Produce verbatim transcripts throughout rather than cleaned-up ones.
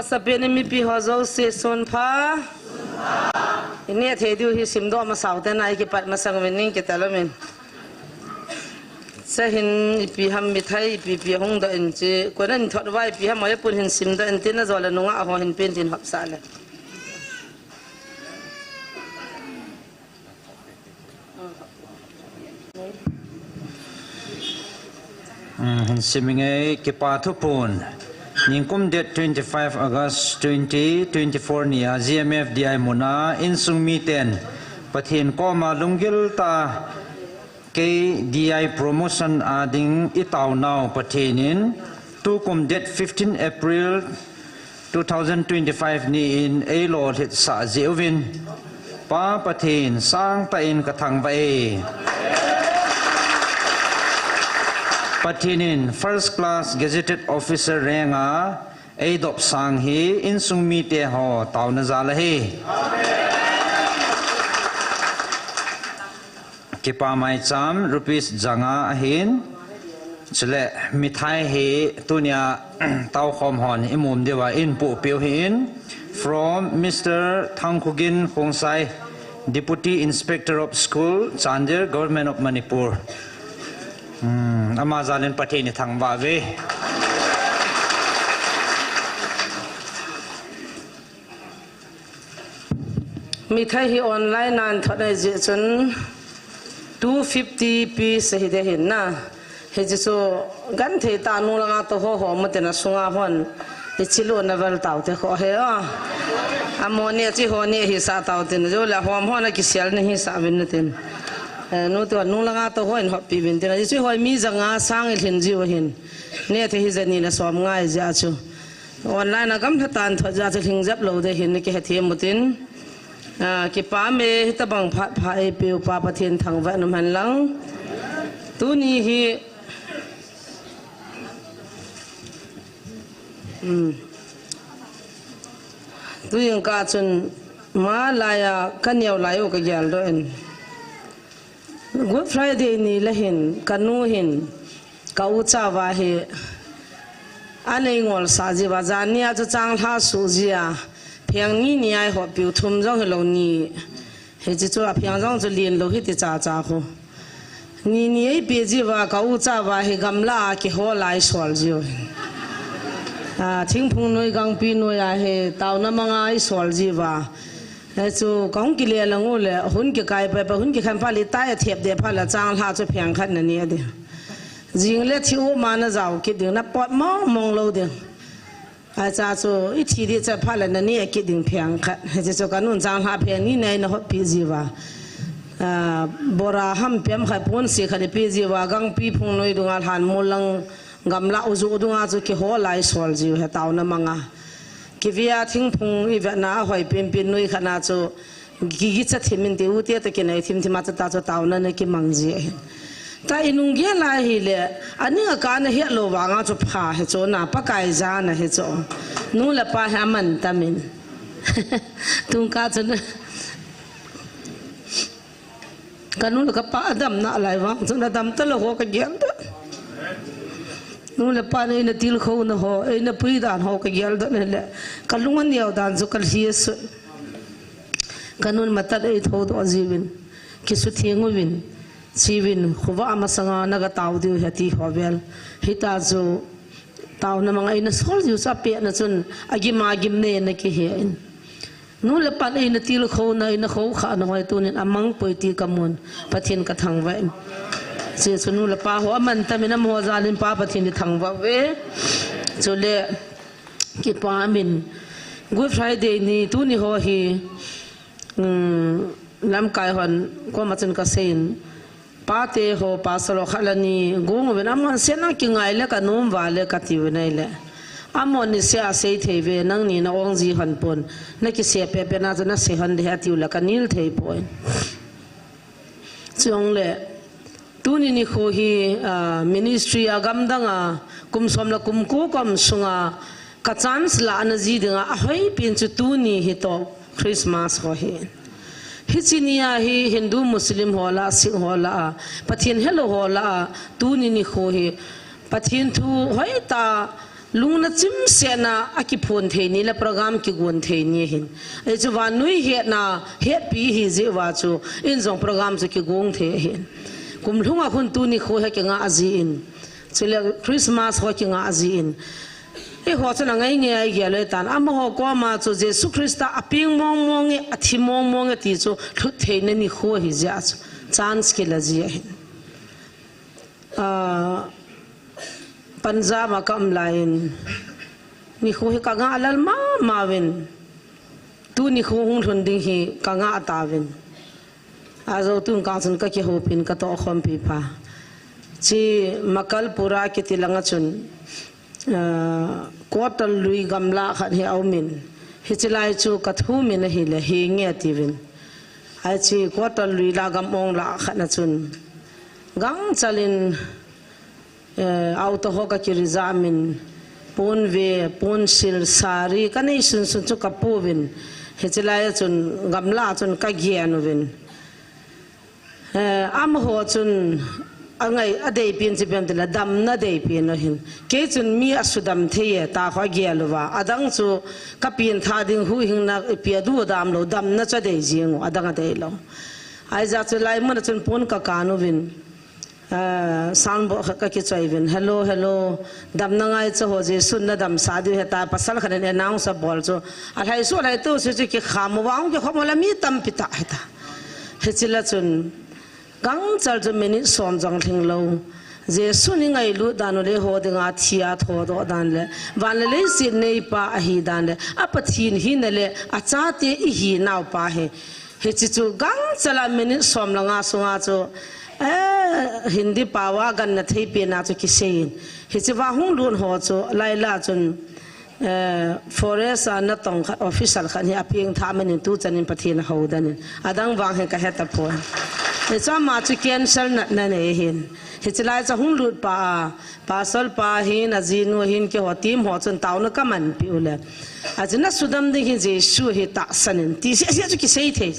Sapeni mipi ho jouse sun pha. Ine thei diu hi simdoh masau te na ikipat masang uvin ning kitel umin. Chahin ipi ham mithai ipi ipi hung doh in chi. Kona in thot vai ipi ham oi pun hin simdoh in tin ajo le nunga ho hin pen tin hop sa le. Hmm, hin siminge kipa thupun. Ningkum date twenty-five August twenty twenty-four nia G M F D I muna insung miten Pathen koma lunggil ta K D I promotion a ding i taunau Pathen in tukum date fifteen April two thousand twenty-five ni in eilolhit sah jeh uvin Pa Pathen sangtah in ka thangvah e. Pathen in first class gazetted officer rank a eidop sang hi insung mite ho tauna jal ahi. Kipa maicham rupees janga ahin. Chule mithai hi tunia taukhom hon i mum diuva in puhpiu hi in from Mister Thangkhogin Khongsai, Deputy Inspector of School, Chandel, Government of Manipur. Hmm, ama jalin Pathen i thangvah uve. Mithai hi online a an thot na jeh chun two fifty piece hi de hin na. Hiche chu genthei tah nu langa toh ho ho mu tina sunga hon. Ichi lona val tau te kho he a. Amoni chi ho ni hi sa tau tin jo la hom ho na kisel ni hi sa vin na tin. Eh, nu toh nu langa toh ho in hop pi vin tin. Ichi ho mi janga sang i lhin jiu hin. Ne the hi jani la som ngai ja chu. Online a gamla tan thot ja chu lhing jep lou de hin ki hethem utin. Ah, kipa me hitabang phat pha eipeu Pa Pathen thangvah nom hen lang. Tuni hi, hmm. Tujing ka chun ma laiya ka neo lai u ka gel doh in. Good Friday ni le hin, ka nu hin, ka u chauva hi, anei ngol sah jiuva, jan nia chu changlhah suh jia, pheng ni ni a eihop piu thum jong hilou ni, hiche chu apheng jong chu len lou hiti cha cha khu. Ni ni eipe jiuva, ka u chauva hi gamla a kihol a eisol jiu. Ah, thingphung noi, gangpi noi a hi, taona manga eisol jiuva. Hichu kahung kile lang u le, hun kikai pai pai, hun kikhen pha le, tai athep de pha le, changlhah chu pheng khat na ne ding. Jing le thi u ma na jao kit ding, na pot mong mong lou ding. Acha chu i thi di cha pha le na ne kit ding pheng khat. Hichu ka nun changlhah pheng ni nei na hop pi jiuva. Ah, bora ham pem khat pon si khat i pi jiuva, gangpi phung noi dunga lhan mol lang gamla u ju dunga chu kihol a eisol jiu hi taona manga. Kivia thingphung i vetna a hoi pin pin noi khat na chu, gigi cha thim in ti u te ta kinei thim thim a cha ta chu taona na kimang ji ahi. Ta i nung gel a hi le, aning a ka na het lou vanga chu pha hi chu na, Pakai jana hi chu. Nu le pa hi aman tamin. Tung ka chu na. Ka nu le ka pa adam na lai vang, chun adam ta lou ho ka gel doh. Nu le pa nei na tilkhou na ho, ei na pui dan ho ka gel doh na le. Ka lung a neo dan chu ka lhi a su. Ka nun matat ei tho doh jiuvin. Kisutheng uvin. Chiuvin, khovah a masanga na ka tao diu hi ati ho vel. Hita chu taona manga ei na sol jiu chu apeh na chun agim agim nei na kihe in. Nu le pa in eina tilkhou na, eina khoukhah na hoi tunin amang poi ti kamun, Pathen kathangvah in. Hiche chu nu le pa ho aman tamin amaho jalin Pa Pathen in thangvah uve. Chule kipa min Good Friday ni tuni ho hi, um, lamkai hon koma chun kaseiyin, Pate ho, pastor ho khat le ni gong uvin, amahon sena kingai le kanom uva le kati uve nai le. Amahon niseh a sei thei uve, nangni na ong ji hon pon, na kisei pehpeh na chu na sei hon ding ahi ati u le kanil thei poi. Chujongle, tuni nikho hi, ah, ministry a gamdang a, kum som le kum ko kaum sunga, ka chance lahna ji dinga, ahoipen chu tuni hi toh. Christmas ho hi. Hiche ni a hi Hindu, Muslim ho lah a, Sikh ho lah a, Pathen helou ho lah a, tuni nikho hi Pathen thu hoitah Lungna chimsetna a kiphon thei ni le program kigon thei ni ahin. Ahi chu vannoi hetna hetpi ihi jeh uva chu in jong program chu kigon thei ahin. Kum lhunga khun tuni kho hi kingah jin. Chule Christmas ho kingah jin. Eiho chun angai ngai a igel loi tan. Amaho koma chu Jesu Christa apeng mong mong e, athi mong mong e ti chu lhut theina nikho ahi jeh a chu chance kila ji ahin. Ah, Punjab a ka um laiyin, nikho hi ka ngah lal mama uvin, tu nikho hung lhun ding hi ka ngah tauvin. Ajo tun kang chun ka kihoupin ka tohkhompi pha. Chi Makalpura kiti langa chun, ah, quarter lui gamla khat hi aumin. Hiche lai chu ka thumin ahile, henge atiuvin. Ahi chi quarter lui la gam ong la khat na chun. Gangchalin, eh, auto ho ka kireserve min, pon ve, pon sil, sari, ka nei sunsun chu ka pu uvin. Hiche lai a chun gamla a chun ka gen uvin. Eh, amaho chun angai, adeipen chu ipi ham itile damna deipen ahin. Kei chun mi asudam thei e, ti kha agel uva. Adang chu ka pengtha ding huhhingna ipi adu dam lou, damna chu adei jing u, adang adei lou. Ahijeh chun lai mun a chun pon ka kan uvin. Ah, sound box khat ka kichoi uvin, "Hello, hello, damna ngaicha ho, Jesun nadamsah diu ahitai," pasal khat in announce abol chu. Alhaisu, alhaitu chu kikham uva, ahung kikhom uva le mi tampi tah ahitai. Hiche la chun, gangchal chu minute som jong lhing lou. Jesun ingailut dan u le eiho dinga thi a thodoh dan le, van le leiset neipa ahi dan le, a Pathen hina le, achate ihinau pa hi. Hiche chu gangchal a minute som le nga sunga chu, eh, Hindi pao a ganna thei pen a chu kiseiyin. Hiche va hung lut ho chu lai la chun, eh, forest a natong khat, official khat hi apengtha manin tuchan in Pathen ahoudan in. Adang vang hi ka hetapon. Hichu ama chu cancer natna nei ahin. Hiche lai chu hung lut pa a, Pastor pa hin, ajinu hin, keiho team ho chun taona ka manpi u le. Achu nasudam ding hi Jesu hi tahsan in, ti seh seh chu kisei thei.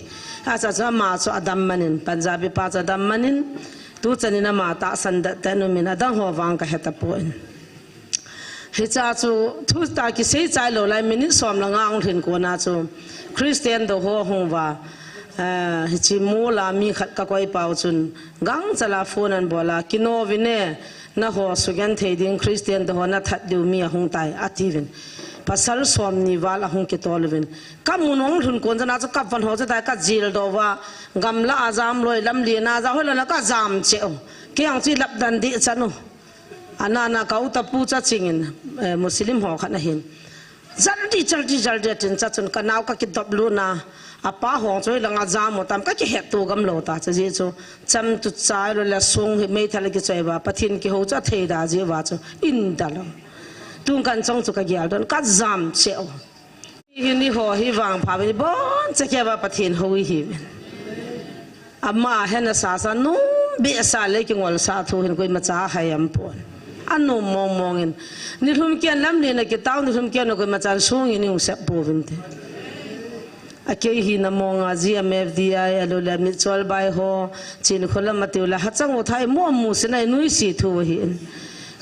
Achu, achu ama chu adam manin, Punjabi pa chu adam manin, tuchan in ama tahsan det det umin, adang ho vang ka hetapon. Hiche chu thu tah kisei chai lou lai, minute som le nga hung lhin kona chu Christian dou ho hung uva, eh, hiche mall a mi khat ka koi pau chun, gangchal a phone anabol a, "Kino uvin e, naho sugenthei ding Christian dou ho nathat diu mi ahung tai," atiuvin. Pasal somni val ahung kitol uvin. Ka mun hung lhun kon chana chu ka von ho chu tai ka jildoh uva, gamla a jam loi, lamlen a jam, hoilai a ka jam cheh u. Kei ang chu lap dan deh chan u. Ana na ka u tapu cha chingin, eh, Muslim ho khat ahin. Jaldi, jaldi, jaldi atin cha chun ka nao ka kidop lut na. Apa hung chu hoilanga jam u tam ka kihetto gam lou ta cha ji chu. Cham tu chai lou le sung hi meithal kichoi uva, Pathen kihou chu athei da ji uva chu in da lou. Tun kan chong chu ka gel don ka jam cheh u. Hi ni ho hi vangpha ni boncha kei va Pathen hou ihi. Ama hena sasa nom behseh le kingolsah thu hin koimacha hai aum pon. Anom mong mong in. Nilhum keiyin lamlen a kitao, nilhum keiyin koimacha sung in ihung sep pouvinte. A kei hina mong a G M F D I, alou le Mitchell bai ho, Chinkholam atiu le hachang u thai mo mu sina nuisi thu ahin.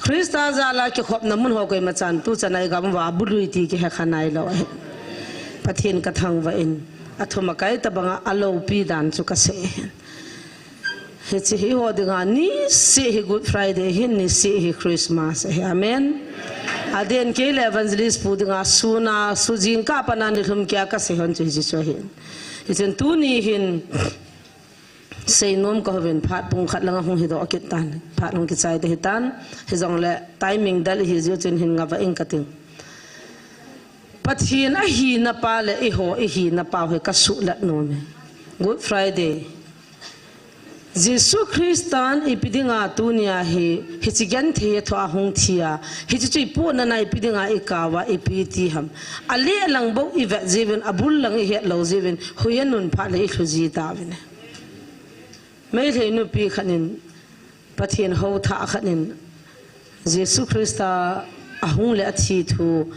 Christa jal a kikhopna mun ho koimachan tuchan a igam uva bului ti kihe kha nailou ahi. Pathen ka thangvah in, athum akai tabanga aloupi dan chu kasei ahin. Hiche hi eiho dinga niseh hi Good Friday ahin, niseh hi Christmas ahi. Amen. Aden kei le evangelist pu dinga suna, sujing kah a pat a nilhum keiya kasei hon chu hiche chu ahin. Hichun tuni hin, seinom kahouvin phat pung khat langa hung hidoh kit tan. Phat hung kichai ding ahitan. Hijongle timing del ihi jiu chun hin ngavah ing kating. Pathen ahina pa le eiho ihina pau hi kasuhlat nom e. Good Friday. Jesu Christan ipi dinga tunia hi, hiche genthei a thoh a hung thi a, hiche chu ipohnana ipi dinga ikao a, ipi ti ham. Aleh lang bou ivet jiuvin, abul lang ihet lou jiuvin, huiya nun phat le ilhu ji tauvin. Meitei nupi khat in, Pathen hou thah khat in, Jesu Christa ahung le athi thu,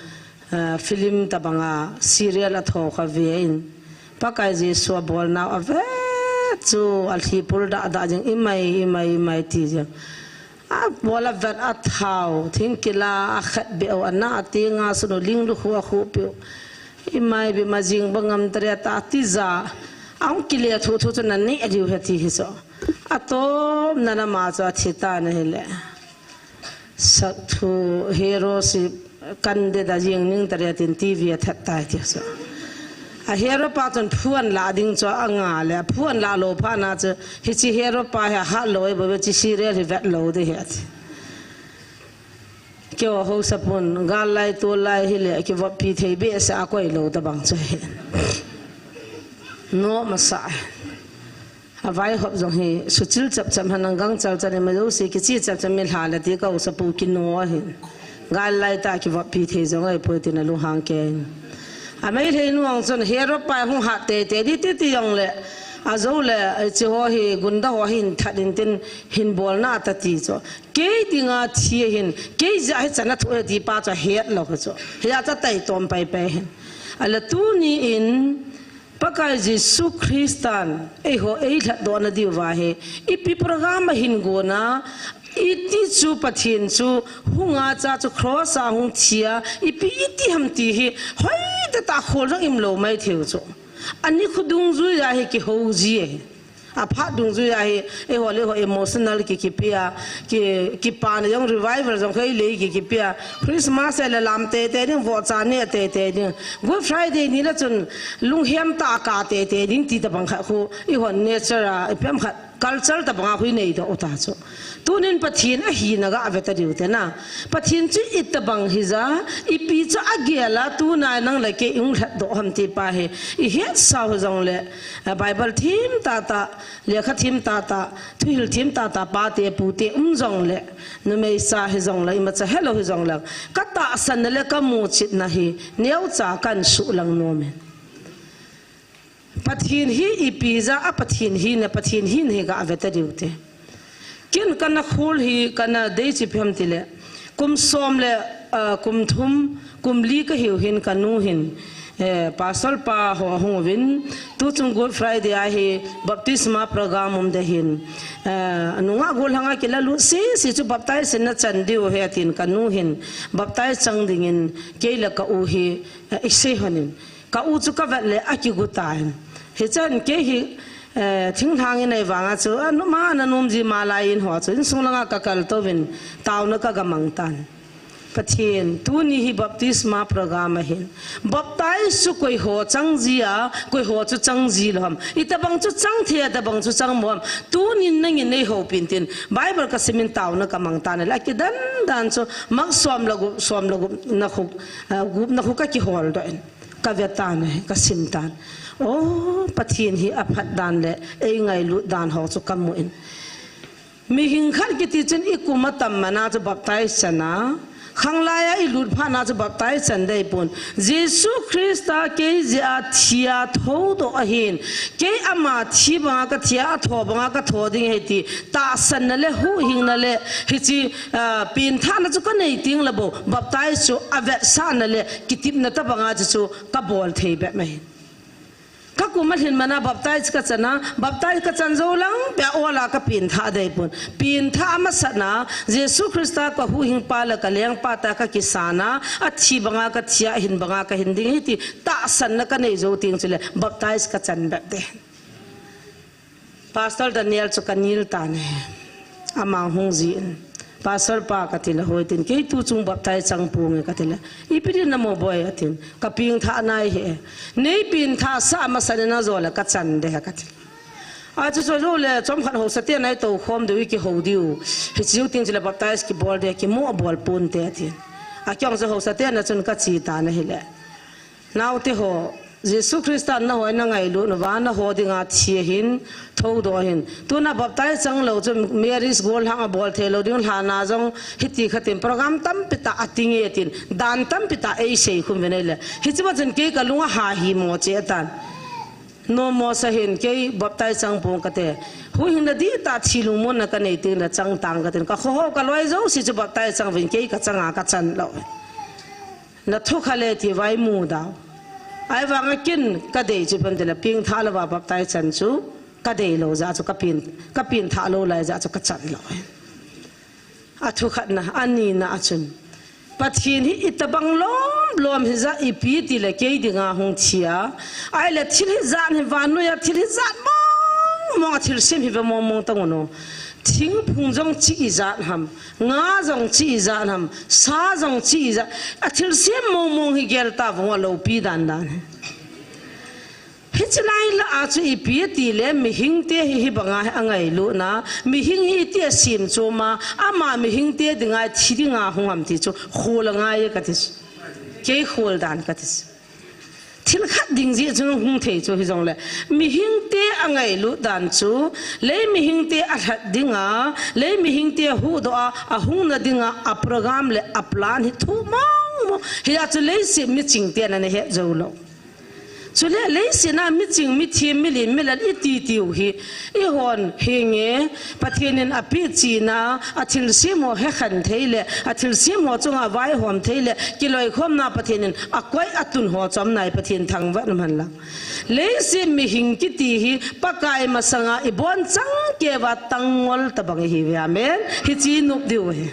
ah, film tabanga serial atho kha ve in, Pakai Jesu abolnau ave chu alhi pul dah dah jing, imai, imai, imai ti jing. Abol avet athau, thingkila akhat beu, ana atinga sunu linglu khu akhu piu. Imai bi ma jing ba ngam tare ta tija. Ang kile thu thu chu nani adiu he ti hi so. Atom nana ma chu athi ta na hile. Sak thu hero si kan de da jing ning tare tin T V athat tai ti so. A hero pa chun phuan la ding chu anga le, phuan la lo pha na chu, hichi hero pa he ha lo e bo chi serial hi vet lo de he ati. Keo ho sapun, gal lai to lai hile, ki vop pi thei be sa a koi lo ta bang chu he. No masa. Avai hop jong hi, suchil chap chap hanang gang chal chal ma lo si, kichi chap chap mi hla la ti ka u sapu ki no ahin. Gal lai ta ki vop pi thei jong ai poi tin a lu hang ke. A mei thei nuang chun hero pa hung hat te te di ti ti jong le. A zo le, chi ho hi gunda ho hin that in tin hin bol na ta ti cho. Kei dinga thi hin, kei ja hi chana thu ti pa cho het lo cho. He ja ta tai tom pai pai hin. A la tu ni in, Pakai Jesu Christan, ei ho, ei lhat do na diu va he. Ipi program a hin go na, iti chu Pathin chu, hunga cha chu cross a hung thia, ipi iti ham ti hi, hoi ta ta khol jong im lo mai theu chu. Ani khu dungjui a hi ki ho ji e. A phat dungjui a hi, ei ho le ho emotional ki, ki pia, ki, ki pa na jong revival jong khoi le ki, ki pia. Christmas le lam te te ding, vo cha ne te te ding. Good Friday ni la chun, lunghem ta ka te te ding ti ta bang kha khu, i hon nature a, i pem kha culture ta bang a khu i nei do ta chu. Tunin Pathin a hi na ga ve ta diu te na. Pathin chu i ta bang hi ja, ipi chu a gel a tu na nang le ke ung lhat do ham ti pa hi. I het sau jong le, a Bible thim ta ta, lekha thim ta ta, thuhil thim ta ta, pa te, pu te, um jong le, numei sa hi jong le, ima cha hello hi jong le, ka tahsan na le ka mu chit na hi, neo cha kan su lang nom e. Pathin hi ipi ja a Pathin hi na, Pathin hi na hi ga ve ta diu te. Kin kana khul hi, kana dei chi phem ti le, kum som le, ah, kum thum, kum li ka hiu hin ka nu hin, eh, pastor pa ho hung vin, tu chung Good Friday a hi baptisma program um de hin, eh, nunga gol hanga ki la lu si si chu baptize na chan diu he tin ka nu hin baptize chang ding in kei la ka u hi, eh, i sei honin. Ka u chu ka vet le a ki gu ta hin. Hi chan kei hi, eh, thinglhang in ei vanga chu, a nu ma na num ji ma lai in ho chu, in sung langa ka kal to vin, tau na ka ga mang tan. Pathin, tu ni hi baptisma program a hin. Baptize chu koi ho chang ji a, koi ho chu chang ji lo ham. I ta bang chu chang the, ta bang chu chang mo ham. Tu nin nang in nei ho pin tin. Bible ka simin tau na ka mang tan. La ki dan dan chu, mak som la gup, som la gup na khuk, eh, gup na khuk ka ki hol do in. Ka ve tan, ka sim tan. O, Pathin hi a phat dan le, ei ngailut dan ho chu ka mu in. Mihing khat kiti chun i kum a tam mana chu baptize chan a. Khanglai a i lut phat na chu baptize chan dei pon. Jesu Christa kei jeh a thi a tho doh ahin. Kei ama thi banga ka thi a, a tho banga ka tho ding ahi ti. Tahsan na le, huhhing na le, hichi, ah, pengthah na chu ka nei ting le bou, baptize chu a vetsah na le, kitepna ta banga chu chu ka bol thei bep mai. Ka kum a lhin mana baptize ka chan a, baptize ka chan jou lang pia ola ka pengthah dei pon. Pengthah a masat na, Jesu Christa ka huhhing pa le ka lengpa ta ka kisan a, a thi banga ka thi a, a hin banga ka hin ding ahi ti, tahsan na ka nei jou ting chu le, baptize ka chan bep dei. Pastor Daniel chu ka nil tan e. Ama hung ji in. Pastor pa ka ti le hoi tin. Kei tu chung baptize chang pong e ka ti le. Ipi din na mo boi a tin. Ka pengthah nai he. Nei pengthah sa masa ne na jo le ka chan de ka ti. A chu chu jo le chom khat hausa te nai to khom diu i ki ho diu. Hichi u tin chu le baptize ki bol de ki mu a bol pon te a tin. A kyong chu hausa te na chun ka chi tan ahi le. Naote ho, Jesu Christa na hoi na ngailut uva, na ho dinga thi ahin, tho doh ahin. Tuna baptize chang lou chu marriage gollhang a bol thei lou ding lhana jong hiti khatin program tampi tah a ti nge tin, dan tampi tah ei sei khum ve nei le. Hichi ma chun kei ka lung a ha hi mo che tan. No mo sa hin kei baptize chang pong ka te. Huhhing na di ta thi lungmon na ka nei ting na chang tang ka tin. Ka kho ho ka loi jouse chu baptize chang vin kei ka chang a ka chan lou. Na thu kha le ti vai mu dau. Ahivanga kin ka dei chu pem ti le pengthah lou va baptize chan chu ka dei lou jeh chu ka peng, ka pengthah lou lai jeh chu ka chan lou. Athu khatna, anina a chun, Pathen hi itobang lom lom hija ipi tile kei dinga hung thi a. Ahile thil hijat hi vannoiya thil hijat mong mong a thilsem hi ve mong mong tang uno. Thingphung jong chi ijat ham, nga jong chi ijat ham, sa jong chi ijat, a thilsem mong mong hi gel tavung a lopi dan dan hi. Hiche lai lah a chu ipi tile mihingte hi hibanga hi angailutna, mihing hi iti a semchom a, ama mihingte dinga thi dinga hung ham ti chu khol angai kati chu. Kei khol dan kati chu. Thil khat ding jeh chun hung thei chu hijongle, mihingte angailut dan chu, lei mihingte alhat dinga, lei mihingte huhdoh a, ahungna dinga, a program le a plan hi thu mong mong. Hia chu leiset michingte ana het jou lou. Chule leiset a miching, mithem, milen, milal iti tiu hi, eihon henge, Pathen in apeh chihna, a thilsem ho hekhen thei le, a thilsem ho chunga vaihom thei le, kiloikhomna Pathen in akoi atun ho chom nai Pathen thangvah in umhen lang. Leiset mihing kiti hi, Pakai masanga ibon chang keuva tangngol tobang ihiuve, amen. Hiche inop diu ahi.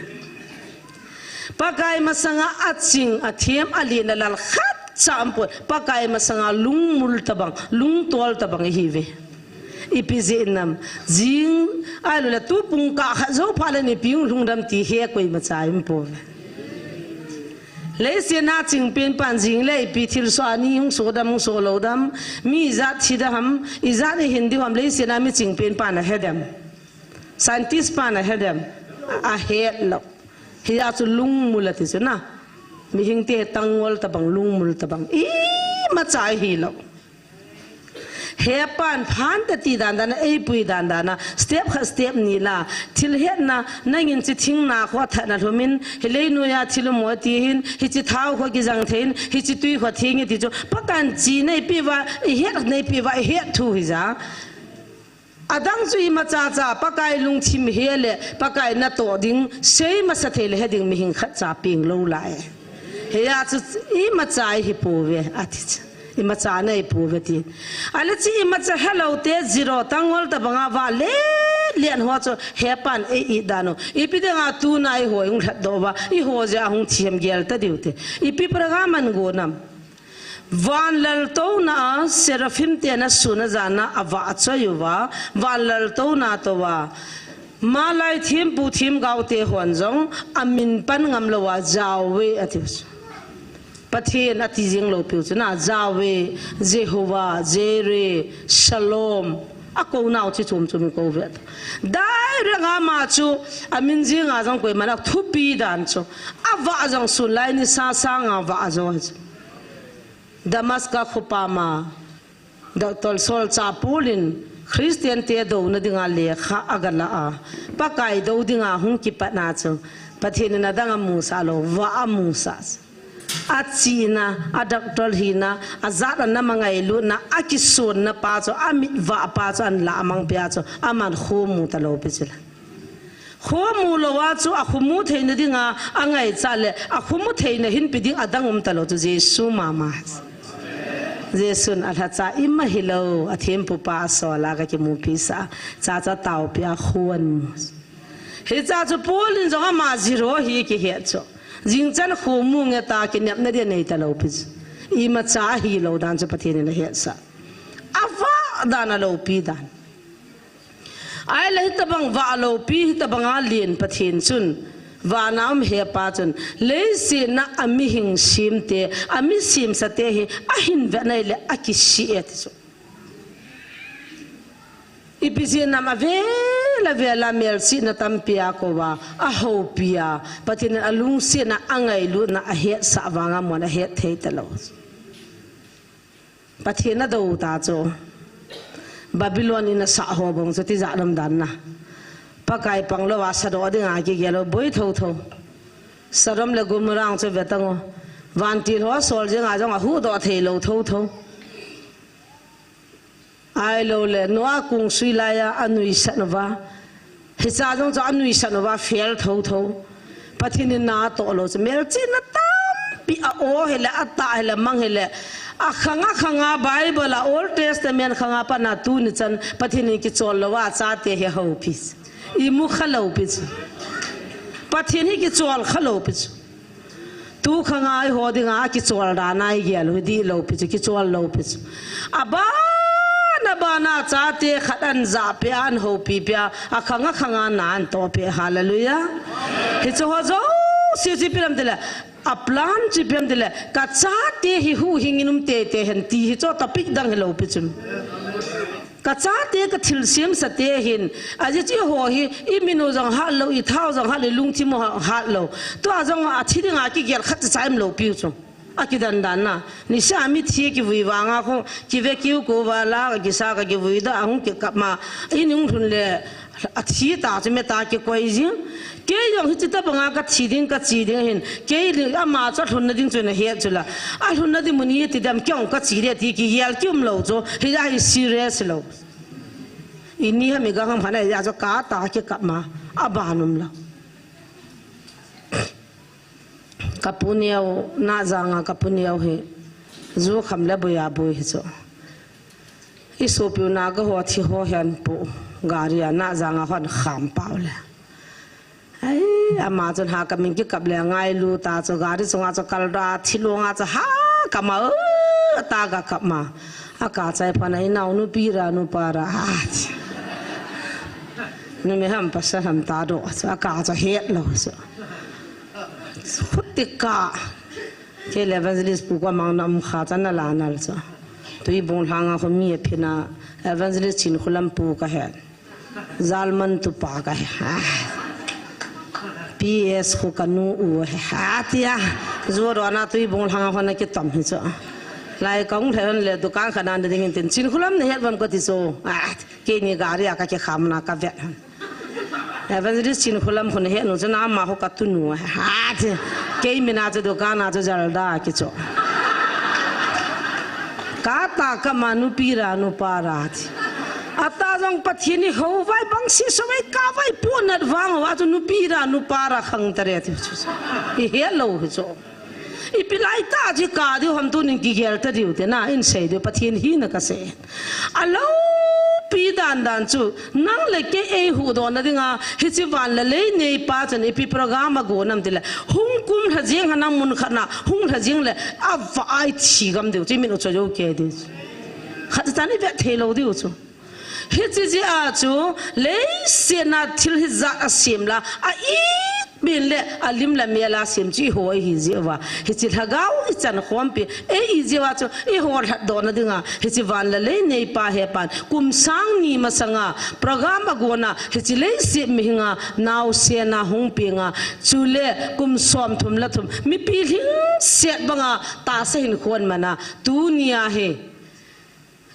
Pakai masanga aching, athem, alen, alal khatcha umpon. Pakai masanga lungmul tobang, lungtol tobang ihiuve. Ipi jeh inem, jing, ahiloule tu pungkah khat jou phat le ipi hung lhung dem ti he koimacha ium pouve. Leiset a chingpen pan jing le ipi thilsoh a ni hung soh dem, hung soh lou dem, mi ijat thi dem ham, ijat ihin diu ham, leiset a michingpen pan ahe dem. Scientist pan ahe dem, ahet lou. Hia chu lungmul ati chu na. Mihingte tangngol tobang, lungmul tobang, imacha ahilou. Hepan phante ti dan dan a, eipui dan dan a, step khat step ni la, thil hetna, nangin hiche thing na kho that na lhumin, hi leinoi a thil um mo ti hin, hiche thao kho kijang thei in, hiche tui kho theng e ti chu, Pakai in chi neipeh uva, ihet neipeh uva, ihet thu hija. Adang chu imacha cha, Pakai lungthim he le, Pakai natoh ding, sei masa thei le he ding mihing khatcha peng lou lai. Hia chu imacha ihi pouve, ati chu. Imacha nei pouve ti. Ahile chu imacha helou te zero tangngol tobanga vah le, len ho chu hepan ei-it dan u. Ipi dinga tuna eiho ihung lhatdoh uva, eiho jeh a hung thi ham gel ta diu te. Ipi program agon am. Van laltouna a, seraphim te ana sun a jan a avah choi uva, van laltouna tou a, malai thempu themgao te hon jong amin pan ngam lou a, Yahweh ati u chu. Pathen ati jing lou piu chu na, Yahweh, Jehovah, Jireh, Shalom. Akou nau chi chom chom ikou ve. Direct a ama chu amin jing a jong koiman athupi dan chu. Avah jong sun lai ni sa sang a vah jo chu. Damascus khopa ma, Doctor Saul cha Paul in Christian te douna dinga lekha aga la a, Pakai dou dinga hung kipat na chu, Pathen in adang amusah lou, vah amusah chu. Achihna, a doctor hina, ajat a nam a ngailutna, akisonna pa chu, amit vah pa chu, ahin lah mang pia chu, aman khomu talou pi chu la. Khomu lou a chu akhomu theina dinga angaichat le akhomu theina hinpe ding adang um talou chu Jesu mama. Jesun alhacha ima hilou, athempu pa asol a kakimupi sah. Chacha taopi a khon. Hicha chu Paul in jong ama zero hi kihet chu. Jingchan khomu nge ta kinepna dia nei talou pi chu. Imacha ahilou dan chu Pathen in ahetsah. Avah dan a loupi dan. Ahile hitobang vah loupi, hitobang a len Pathen chun, vana um hepa chun, leiset a mihing semte, ami semsate hi, ahin vet nai le akisih e ti chu. Ipi jeh inem avel avel a melchihna tampi a kouva, ahoupi a, Pathen in alungsetna, angailutna, ahetsah vanga mon ahet thei talou. Pathen adou ta chu. Babylon in asah ho bang chu tijat lam dan na. Pakai pang louva sadoh dinga kigel lou boi thotho. Sodom le Gomorrah chu ve tang o. Vantil ho sol jeng a jong ahuhdoh thei lou thotho. Ahilou le Noah kong sui lai a anuisat uva. Hicha jong chu anuisat uva fail thotho. Pathen in na atoh lou chu melchihna tampi a-o hile, atah hile, mang hile. Akhang akhang a Bible a Old Testament khang a pat a tuni chan Pathen in kichol louva achate hi ahoupi. Imu kha loupi chu. Pathen hi kichol kha lou pi chu. Tu khang a eiho dinga kichol dan a igel u hi dih lou pi chu, kichol lou pi chu. Aban, aban a chate khat ahin jah peh a, ahin houpi peh a, akhang akhang a na ahin toh peh. Hallelujah. Hiche ho jouse chu ipi ham itile, a plan chu ipi ham itile, ka chate hi huhhing in um teitei hen ti hi chu topic dang hilou pi chu. Ka chate ka thilsem sate hin, ajeh chu eiho hi, i min u jong hat lou, i tha u jong hat lou, i lungthim u jong hat lou. Tua jong a thi dinga kigel khat cha cha aum lou piu chu. Akidan dan na. Niseh a mithi kivui vanga khu, kive kiu ko va la, ka kisa ka kivui da, ahung kikap ma. I nung lhun le, athi ta chu me ta kikoi jing. Kei jong hiche tabanga ka thi ding, ka che ding hin. Kei li ama chu alhunna ding chu nahet chu la. Alhunna ding mun hi ti dem kei jong ka che ding ti kigel kium lou chu. Hijeh a hi serious lou. Ini ham iga ham hana hijeh a chu ka ta kikap ma. Aban um lou. Ka pu neo, Nahjang a ka pu neo hi. Ju kham le boi a boi hi chu. I sopiu na ka ho thi ho hin pu. Gari a Nahjang a hon kham pau le. Ai, ama chun ha ka min kikap le ngailu ta chu gari chunga chu kal da, thilong a chu ha ka ma, u, ta ka kap ma. A ka chai pha na i nao nu pi ra nu pa ra. A, numei ham pasal ham ta do chu a ka chu het lou chu. Khuti ka. Kei le evangelist pu ka mang nam kha cha na la nal chu. Tuibong lhanga khu mi a phi na evangelist Chinkholam pu ka het. Jalman tu pa ka he. Ha. P S khu ka nu u he. Ha tia. Ju ro na Tuibong lhanga hon a kitom hi chu. Lai kong lhe hon le dukan khat na ding in tin Chinkholam na het vam ka ti chu. Ah, keini gari a ka kikham na ka vet hon. Evangelist Chinkholam khu na het nu chu na ama khu ka tu nu he. Ha tia. Kei min a chu dukan a chu Jalda ki chu. Ka ta ka ma nu pi ra nu pa ra ti. Ata jong Pathen in hou vai bang si so vai ka vai pu nat vang va chu nu pi ra nu pa ra khang ta re ti chu. I he lou hi chu. Ipi lai ta chi ka diu ham tunin kigel ta diu te na in sei diu Pathen hina ka sei. A lou pi dan dan chu nang le kei ei huhdoh na dinga hiche van le lei neipa chun ipi program a go nam ti le. Hung kum lha jeng ha nang mun khat na, hung lha jeng le, a va ai thi gam diu, chi min u cho jo ke diu. Khat chan i vet thei lou diu chu. Hiche jeh a chu, leiset na thil hijat a sem la, a it min le, a lim le mel a sem chu i ho hi jeh uva. Hiche lhagao i chan khom pi, ei i jeh uva chu, i ho lhat doh na dinga, hiche van le lei neipa hepan, kum sang ni masanga, program a go na, hiche leiset mihinga, naosen a hung penga, chule kum som thum le thum, mipi lhingset banga, tahsa hin khon mana, tunia hi.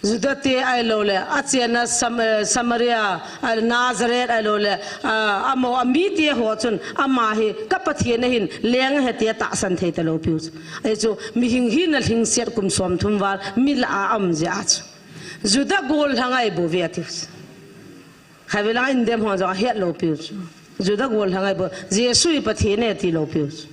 Juda te ahilou le, a chenna Sam-, eh, Samaria, a Nazareth ahilou le, a, amaho, a mite ho chun, ama hi, ka Pathen ahin, leng ahi tia tahsan thei ta lou piu chu. Ahi chu, mihing hina lhingset kum som thum val, mi lah a um jeh a chu. Juda gollhang ahi bou ve a tiu chu. Khatvei lang in dem ho jong a het lou piu chu. Juda gollhang ahi bou, Jesu hi Pathen ahi ti lou piu chu.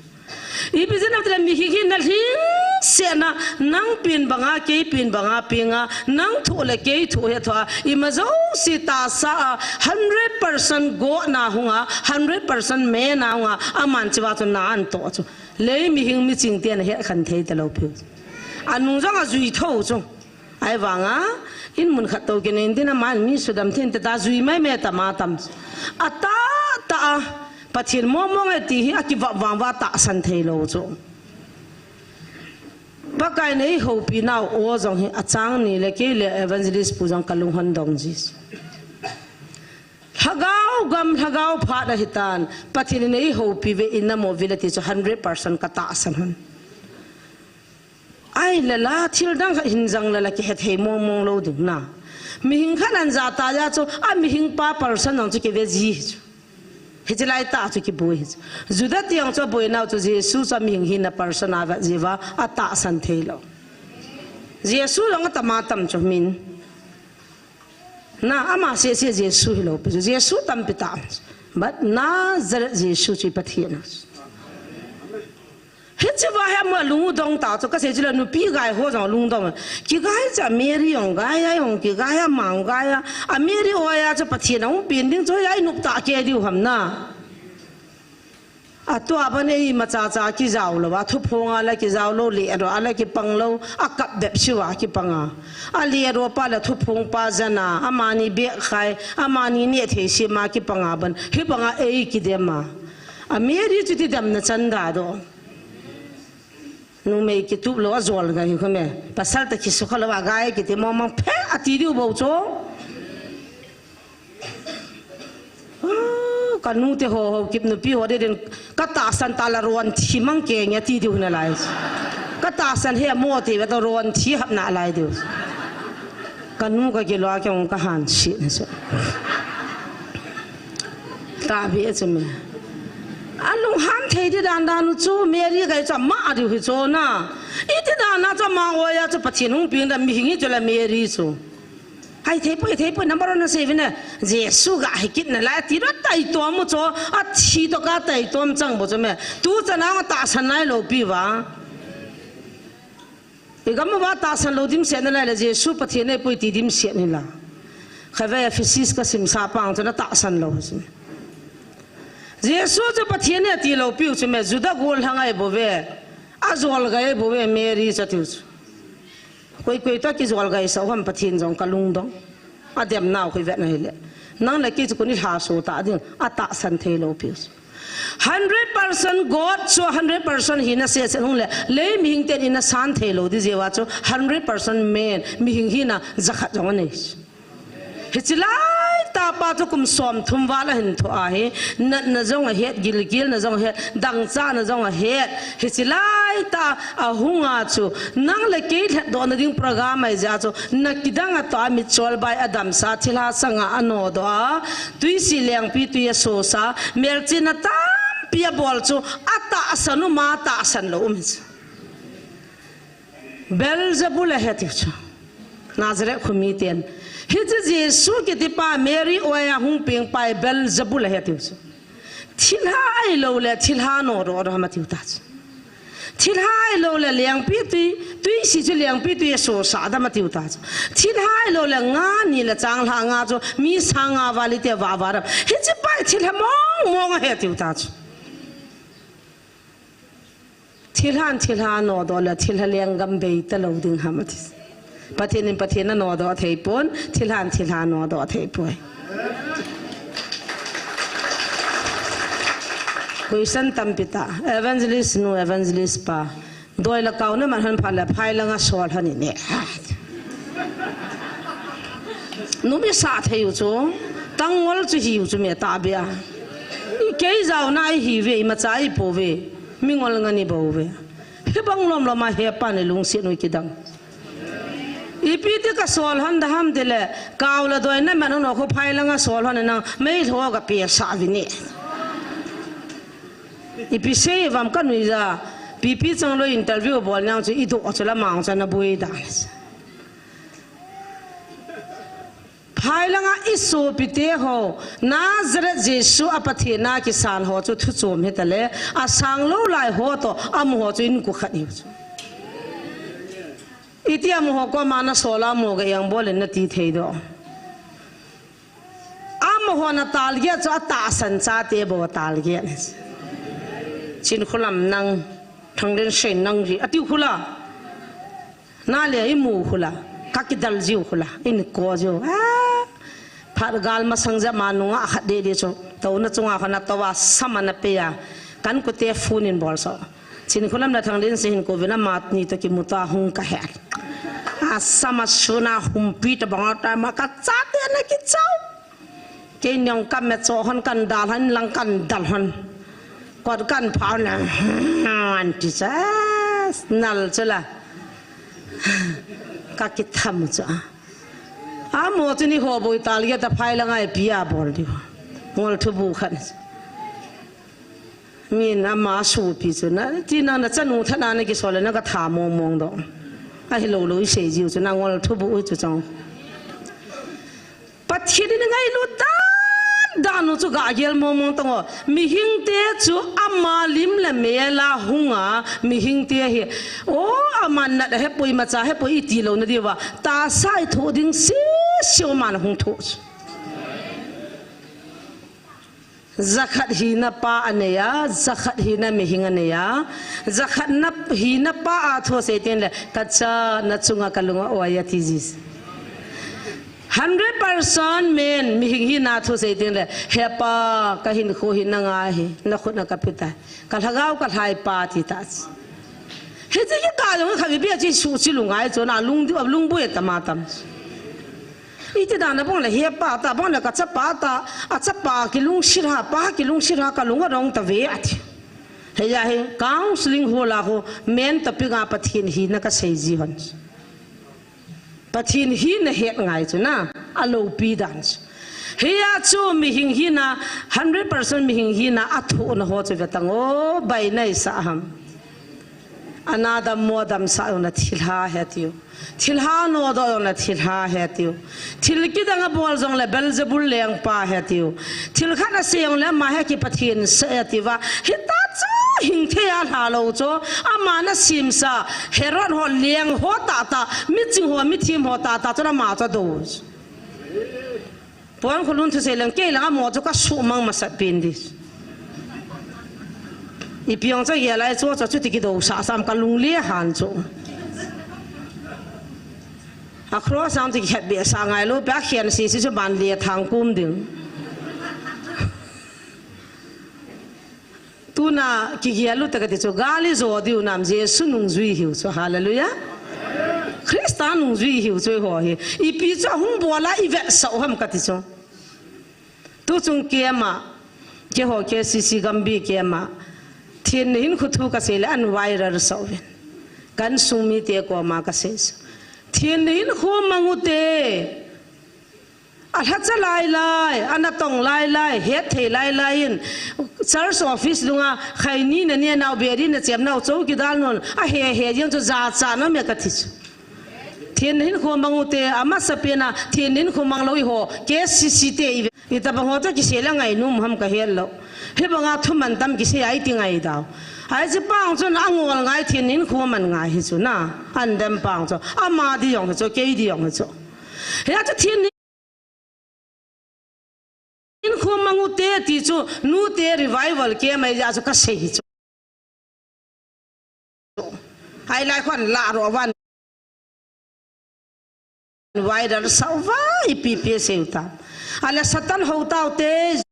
Ipi jeh ham itile mihing hina lhingset na, nang pen banga, kei pen banga, penga, nang thoh le kei thoh hi thoh a, ima jouse tahsa a, hundred percent God na hunga, hundred percent man na hunga, aman cheh uva chu na ahin toh chu. Lei mihing miching ten ahet khen thei ta lou piu. Anung jong a jui tho chu. Ahivanga, in mun khat tou kinei in tin aman mi sudam thei in tita jui mai mai tam a tam. Atah tah a, Pathen mong mong e ti hi a kivah vang uva tahsan thei lou chu. Pakai in ei houpi nau o jong hi a chang ni le kei le evangelist pu jong ka lung hon dong ji. Lhagao gam, lhagao phat ahi tan, Pathen in ei houpi ve in na mo ve le ti chu hundred percent ka tahsan hon. Ai le la, thil dang khat hin jang le la kihe thei mong mong lou ding na. Mihing khat ahin ja ta jeh chu, a mihing pa person jong chu kive ji hi chu. Hiche lai tah chu kiboi hi chu. Juda te jong chu aboi nau chu Jesu chu a mihing hina person a vet jeh uva, a tahsan thei lou. Jesu jong a tam a tam chu min. Na ama seh seh Jesu hilou pi chu. Jesu tampi ta. But Nazareth Jesu chu i Pathen a. Hiche va hi ama lung u dong ta chu ka sei chu la nupi gai ho jong lung dong. Kigai cha Mary jong gai a, jong kigai a, mang gai a. A Mary oi a chu Pathen a hung pen ding chu a i nop ta ke diu ham na. Atua ban ei macha cha kijao lou, a thuphong a la kijao lou, le ro a la kipang lou, a kap bep siu a kipang a. A le ro pa la thuphong pa jana, amani bek khai, amani ne thei si ma kipang a ban, hi bang a ei kidem a. A Mary chu ti dam na chan da do. Numei kitup lou a jol ga hi kho me. Pasal ta kisu kha lou a gai kiti mo mang phe a ti diu bou cho. Ah, ka nu te ho ho kip nupi ho de den ka tahsan ta la ron thi mang ke nge ti diu na lai. Ka tahsan he mo te ve ta ron thi hap na lai diu. Ka nu ka kilo a ke ong ka han si na so. Ta bi e chu me. A lunghan thei di dan dan u chu Mary gai chu ma a diu hi chu na. I ti dan na chu ma oya chu Pathen hung ping da mi hing hi chu la Mary chu. Hai thei poi, thei poi, number one na sei vin e. Jesu ga hi kit na lai ti ro tai to mu chu a thi to ka tai to chang bo chu me. Tu cha na tahsan nai lou pi va. I gam uva tahsan lou dimset nalai le Jesu Pathen ahipoi ti dimset nila. Khatvei a Ephesus ka simsa pang chu na tahsan lou chu. Jesu chu Pathen ahi ti lou piu chu me Juda gollhang ahi bou ve. A jol gai bou ve Mary chu tiu chu. Koi koi to kijol gai sa ham Pathen jong ka lungdong. A dem nau koi vet na hile. Nang le kei chu kuni lha so ta ding a tahsan thei lou piu chu. Hundred percent God chu hundred percent hina sese hung le, lei mihing ten ina san thei lou di jeh uva chu hundred percent man mihing hina jakhat jong anei. Hichi lai tah pa chu kum som thum val ahin tho ahi, natna jong ahet, gilgilna jong ahet, dangchahna jong ahet. Hichi lai tah a hunga chu nang le kei lhatdoh na ding program ahi jeh a chu na kidang a toh a mitchol bai a damsa thilha sanga a nodoh a, tuisi lengpi tui a sosa, melchihna tampi a bol chu a tahsan um a tahsan lou um hi chu. Beelzebul ahi tiu chu. Nazareth khomi ten. Hiche Jesu kiti pa Mary oya hung peng pa hi Beelzebul ahi tiu chu. Thilha ahi lou le thilha nodoh doh ham a tiu ta chu. Thilha ahi lou le lengpi tui, tuisi chu lengpi tui a sosa dam a tiu ta chu. Thilha ahi lou le nga ni le changlha nga chu mi sang nga val i te va va dam. Hiche pa hi thilha mong mong ahi tiu ta chu. Thilhan thilha nodoh le thilha lenggam bei ta lou ding ham a ti. Pathen in Pathen a nodoh thei pon, thilhan thilha nodoh thei poi. Question tampi ta. Evangelist nu, evangelist pa. Doi le kau na man hon phat le phai langa sol hon in e. Numi sa thei u chu. Tangol chu hi u chu me ta bia. I kei jao na i hi ve, i macha i po ve. Mingol nga ni bou ve. Hibang lom lom a hepa ni lungset u kidang. Ipi ti ka sol hon da ham ti le, kau le doi na man hon o khu phai langa sol hon nang, mei lho ga pe sa vi ni. Ipi sei vam ka nui ja, pipi chang lo interview bol nang chu i do chu la mang cha na bui da. Phai langa i sopi te ho, Nazareth Jesu a Pathen a kisan ho chu thu chom hi ta le, a sang lou lai ho toh, a mu ho chu in ku khat hiu chu. Iti a mu ho ko ma na sol a mu ga yang bol in na ti thei do. A mu ho na tal ge chu a tahsan cha te bo tal ge. Chin khulam nang, thang den sen nang ri, a ti khula. Na le i mu khula, ka kidal jiu khula, in ko jiu. Ah, phat gal masang ja ma nunga khat de de chu. Tona chunga khana towa sama na pe ya. Kan ku te phone in bol so. Chin khulam na thang din se hin ko vina mat ni to ki muta hung ka he. A sama suna humpi ta banga ta ma ka cha te na ki chau. Kei niong kam me cho hon kan dal hon lang kan dal hon. Kot kan phau na, an ti cha, nal chu la. Ka kitham chu a. A mo chu ni ho boi tal ge ta phai la ngai pi a bol di. Ngol thu bu khan. Min ama su pi chu na, ti na na chanu thana na ki sol na ka tha mong mong do. A hi lo lo i sei jiu chu na ngol thu bu chu chang. Pathen in ngailut dan dan u chu ga gel mong mong tang o. Mihing te chu ama lim le mel a hung a, mihing te hi. O, ama nat a hepoi, macha hepoi i ti lo na diu va. Tahsa i thoh ding sese o, ama na hung thoh chu. Jakhat hina pa anei a, jakhat hina mihing anei a, jakhat na hina pa a thu asei teng le, ka cha na chunga ka lung a oi ati jis. Hundred percent men mihing hina thu asei teng le, he pa ka hinkho hi nanga hi, na khut na ka pe tai. Ka lhagao ka lhai pa ti ta. Hiche hi ka jong kha bi bia chi su chi lungai chu na lung di, lung boi ta ma tam. Iti dan a bang le he pa ta, bang le ka chapa ta, a chapa kilungset ha, pa kilungset ha, ka lung a rong ta ve ati. Hia hi counseling ho la ho, men topic a Pathen hina ka sei ji hon. Pathen hina het ngai chu na, a lopi dan chu. Hia chu mihing hina, hundred percent mihing hina, a thohna ho chu ve tang o, bai nai sa ham. Ana dammo damsah jong le thilha ahi tiu. Thilha nodoh jong le thilha ahi tiu. Thil kidang abol jong le Beelzebul lengpa ahi tiu. Thil khat asei jong le ama hi kipathen sah ahi tiu va. Hita chu hing thei a lha lou chu. Ama na simsa Herod ho leng ho tahtah, miching ho, mithem ho tahtah chu ama chu do. Puan khulun thusei leng kei langa mo chu ka suhmang masat pen di. Ipi jong chu gel lai chu, chu, chuti kidou sah sam ka lung le han chu. A cross ang chu kikhet be sa ngai lou, pe a khen sisi chu ban le thang kum ding. Tuna kigel u te kati chu, gal ijo diu nam Jesu nungjui hiu chu, hallelujah. Christa nungjui hiu chu eiho hi. Ipi chu ahung bol a ivetsah u ham kati chu. Tuchung camp a, keiho K C C Gambih camp a, thenna hinkho thu kasei le an viral sah uvin. Ka insung mite koma kasei chu. Thenna hinkho mang u te. Alhacha lai lai, anatong lai lai, hetthei lai lai in, church office dunga, khaini nane nau, beri nachem nau, chowkidar nun, ahe he jeng chu jachat nom e kati chu. Thenna hinkho mang u te, amasapen a, thenna hinkho mang lou eiho, K C C te i ve. Itobang ho chu kisei le ngainom ham kahet lou. Hibanga thu mantam kisei a iti ngai dau. Hiche pa chun angol ngai thenna hinkho man ngai hi chu na. Andem pa chu. Ama di jong hi chu, kei di jong hi chu. Hia chu thenna hinkho mang u te ti chu, nute revival camp ahi jeh chu kasei hi chu. Ahilai khon la ro van. Viral sah uva ipi pi sei u ta. Ale Satan ho tau te.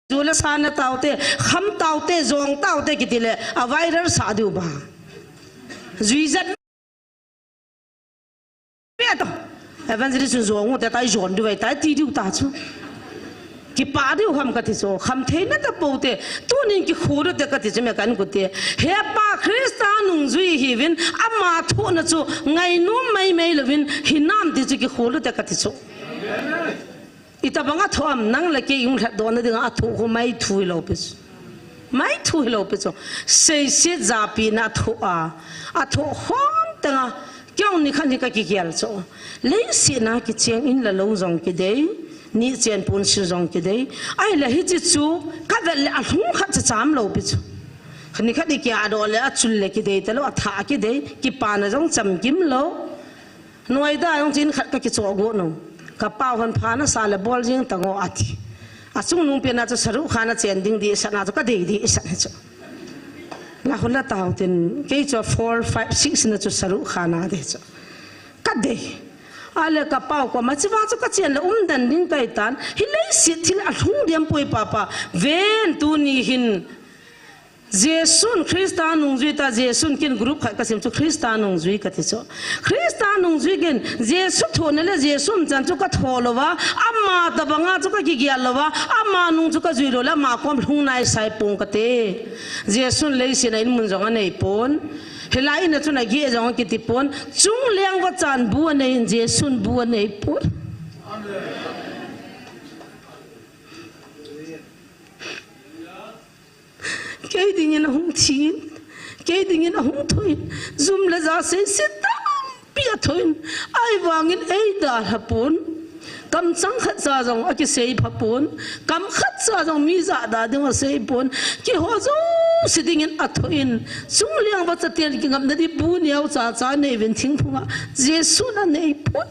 Ju le sa na tau te, kham tau te, jong tau te kiti le, a viral sah diu ba. Jui jat. Pe to. Evangelist jong u te tai jon diu vai tai ti diu ta chu. Kipa diu ham kati chu, kham theina tapou te, tunin kikhol u te kati chu me kan ku te. He pa Christa nungjui hiuvin, ama thohna chu ngainom mai mai louvin, hinam ti chu kikhol u te kati chu. Itobang a thoh am nang le kei i hung lhatdoh na dinga athoh khu maithu hilou pi chu. Maithu hilou pi chu. Seiset japina athoh a. Athoh khom teng a. Kei jong nikhat hi kakigel chu. Leiset a kicheng in le lou jong kidei. Nichen pun sil jong kidei. Ahile hiche chu kavet le alhung khat cha cham lou pi chu. Nikhat i kiadoh le achul le kidei talou, athah kidei. Kipana jong chamkim lou. Noida jong chu in khat kakichoh got nom. Ka pau hon pha nasa le bol jing tang o ati. Achungnung pen a chu Shahrukh Khan a chen ding dihsah na chu kadei dihsah na chu. La khu la tau tin kei chu four, five, six na chu Shahrukh Khan a dei chu. Kadei. Ale ka pau koma chiva chu kachen le umden ding kahi tan. Hi leiset thil alhung diam poi papa. Ven tuni hin. Jesun Christa nungjui ta, Jesun kin group khat kasem chu Christa nungjui kati chu. Christa nungjui kin, Jesu thohna le Jesu umchan chu kathoh louva, ama tobanga chu kakigel louva, ama nung chu kajui lou le, ama kom lhung nai sai pong kate. Jesun leiset a in mun jong anei pon. Hilai in a chun ageh jong akiti pon. Chungleng vachan bu anei in, Jesun bu anei pon. Kei dingin ahung thi in, kei dingin ahung thoh in, jum le ja seiset tampi athoh in, ahivangin eidalha pon, kamchang khat cha jong akisei pha pon, kam khat cha jong mi jahda ding asei pon, keiho jouse dingin athoh in, chungleng vachaten kingapna di bu neocha cha nei uvin thingphunga, Jesun anei pon.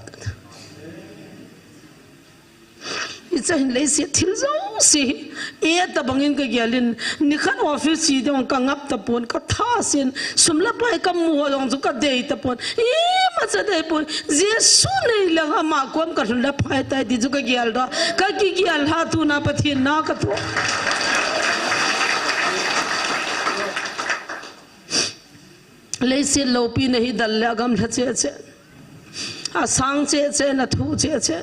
I Chahin leiset thil jouse hi, e tabangin ka gelin, nikhat office che ding ka ngap tapon, ka thasen, sum le pai ka mu ho jong chu ka dei tapon. Imacha dei pon, Jesu nei lang ama kom ka lhun le phai tai ti chu ka gel doh, ka kigel lha tuna Pathen na ka thoh. Leiset loupina hi dal le agamlha cheh cheh. Asang cheh cheh, athu cheh cheh.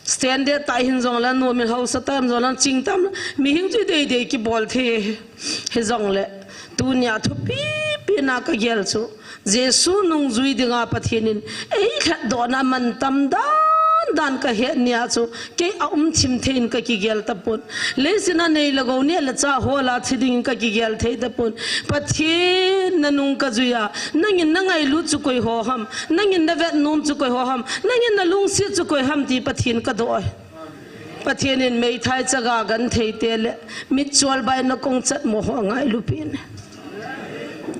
Standard tah hin jong le, nomin hausa tah hin jong le, ching tam le, mihing chu dei dei kibol thei. Hijongle, tunia thupi pi na ka gel chu, Jesu nungjui dinga Pathen in eilhatdohna mantam dan dan ka het nia chu, kei a um thim thei in ka kigel tapon. Leiset a nei le gou, neh le chah hol a thi dingin ka kigel thei tapon. Pathen, na nung ka jui a, nangin na ngailut chu koi ho ham, nangin na vet nom chu koi ho ham, nangin na lungset chu koi ham ti Pathen ka doh e. Pathen in meithai chaga genthei te le mitchol bai na kong chat mo ho ngailu pin.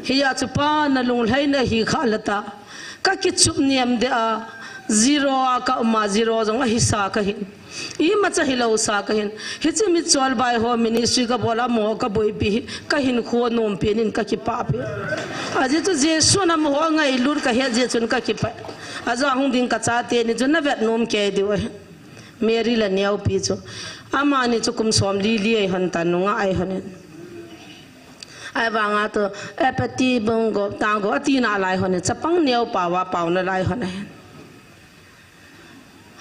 Hia chu Pa na lunglhaina hi kha la ta. Ka kichup niam de a, zero a ka um a, zero jong ahi sa ka hin. Imacha hilou sa ka hin. Hiche mitchol bai ho ministry ka bol a, mo ka boipi hi ka hinkho nom pen in ka kipah pen. Ajeh chu Jesu na mo ho ngailut ka het jeh chun ka kipah. Aja hung ding ka chate ni chu na vet nom kei diu ahi. Mary le Neopi chu. Amani chu kum som li li ahi hon tan, nungah ahi hon in. Ahivanga tu, epeti bung go, tang go, ati nalai hon in. Chapang neo pao a pao nalai hon in.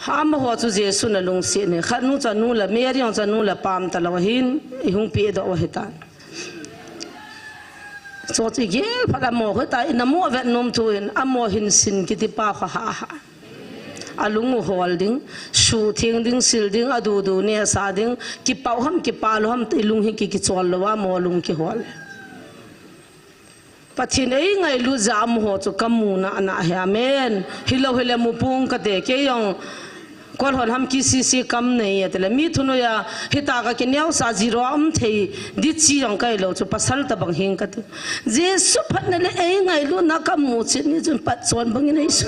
Amaho chu Jesu na lungset in. Khat nu chu anu le, Mary jong chu anu le pam talou hin, ihung pe doh u ahi tan. Chu chu igel phat amaho khu ta, ina mo vet nom thu in, amaho hin sin kiti pa kha ha ha. Alung u hol ding, suhtheng ding, sil ding, adudu neh sah ding, kipah u ham, kipah lou ham, ti lung hi ki, kichol lou a, mo lung kihol. Pathen ei ngailut jeh a amaho chu ka mu na na he, amen. Hilou hile mu pong kate, kei jong kol hon ham ki si si kam nei e tile, mi thunoi a, hita ka kineo sa zero a um thei, di chi jong kai lou chu pasal tabang hing kati. Jesu phatna le ei ngailutna ka mu chet ni chun patchon bangin ei su.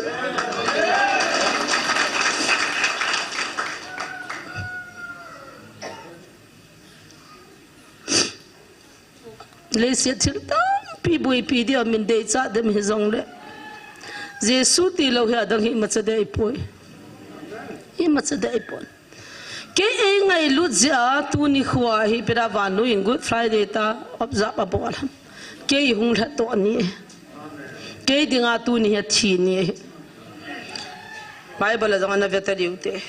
Leiset thil tampi boipi dia min deichat dem hijongle, Jesu tilou hi adang hi imacha dei poi. Imacha dei poi. Kei ei ngailut jeh a tuni khoa hi pira vannoiyin Good Friday ta observe abol ham. Kei hung lhatdoh ni. Kei dinga tuni hi athi ni. Bible a jong ana ve ta diu te.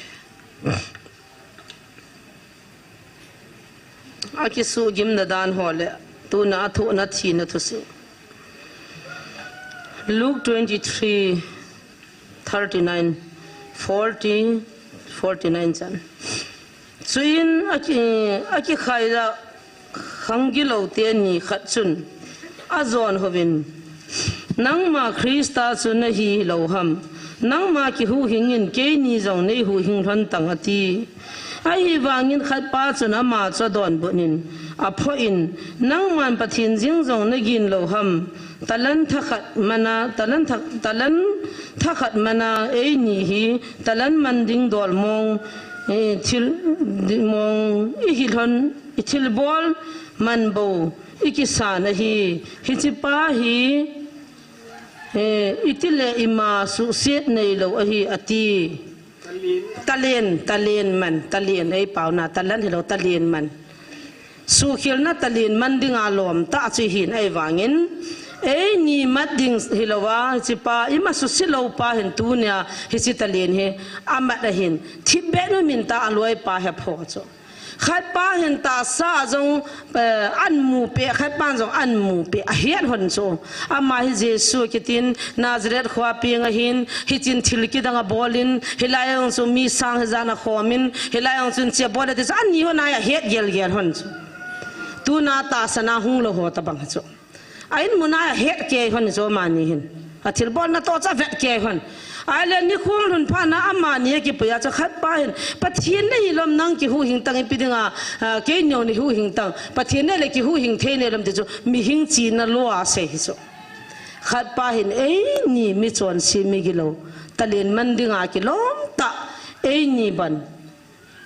Akisuhgimna dan ho le tuna athohna thina thusoh. Luke twenty-three, thirty-nine, forty, forty-nine chan. Chuin aki, akikhai a khang gilou teni khat chun ajon hovin, "Nangma Christa chu nahi lou ham? Nangma kihuhhing in keini jong neihuhhing lhon tang," ati. Ahivangin khatpa chun ama chu adonbut in, aphoh in, "Nangman Pathen jeng jong nagin lou ham? Talent thakhat mana, talent tha, talent thakhat mana eini hi talent man ding dol mong, eh, thil ding mong ihi lhon, i thilbol man bou ikisan ahi. Hichepa hi, eh, itile ima suhset neilou ahi," ati. Talent, talent man, talent, ei paona, talent hilou, talent man. Suhkhelna talent man dinga lom tah chu ihin ahivangin, eini mat ding hilou a, hichepa ima suhset lou pa hin tunia hiche talent hi amat ahin, thipbeh nu min ta aloipa hi aphoh chu. Khatpa hin tahsa a jong, eh, an mu peh, khatpan jong an mu peh, ahet hon chu. Ama hi Jesu kitin, Nazareth khoa peng ahin, hichun thil kidang abolin, hilai jong chu mi sang hijan akhomin, hilai jong chun che bol ati chu, ani hon a ahet gel gel hon chu. Tuna tahsa na hung lou ho tabang chu. A in mun a ahet kei hon chu amani hin. Athilbolna toh chu avet kei hon. Ahile nikhong lhun phat na amani akipui a chu khatpa hin, "Pathen nahi lom nang kihuhhing tang ipi dinga, ah, kei neo neihuhhing tang. Pathen nahile kihuhhing thei neilom," ti chu mihing china lou a asei hi chu. Khatpa hin eini michonse migilou, talent man dinga kilom tah, eini ban.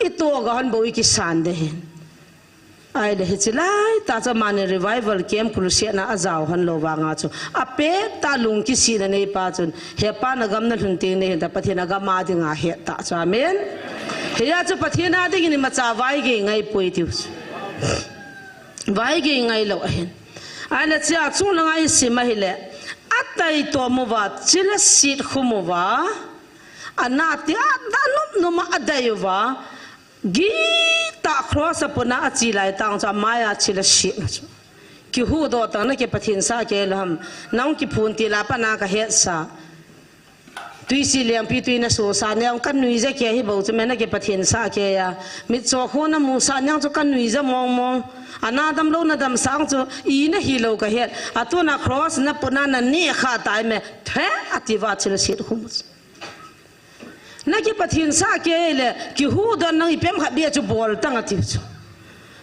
Ito ga hon bou i kisan de hin. Ai le hichi lai ta chu mani revival camp crusade na a jao hon lou vanga chu. A pet ta lung kisina nei pa chun. He pa na gam na lhun ting nei hin ta Pathen a gam a dinga he ta chu. Amen. He ya chu Pathen a ding ni ma cha vai ge ngai pui tiu chu. Vai ge ngai lou ahin. Ai le chia chung langa i sim a hi le. A tai to mu va, chila sit khu mu va. A na ti a da num num a dai u va. Gita cross a puna a chi lai tang chu a mai a chila sit na chu. Ki hu do tang na ki Pathen sa ke lam. Nang ki phun ti la pa na ka het sa. Tui si liang pi tui na so sa neng kan nui ja ke hi bou chu me na ki Pathen sa ke ya. Mit cho khu na mu sa neng chu kan nui ja mong mong. A na dam lou na dam sang chu i na hi lou ka het. A tu na cross na puna na ni kha tai me. The a ti va chila sit khu mu chu. Na ki Pathen sa ke le, ki hu don nang i pem khat bia chu bol tang a ti chu.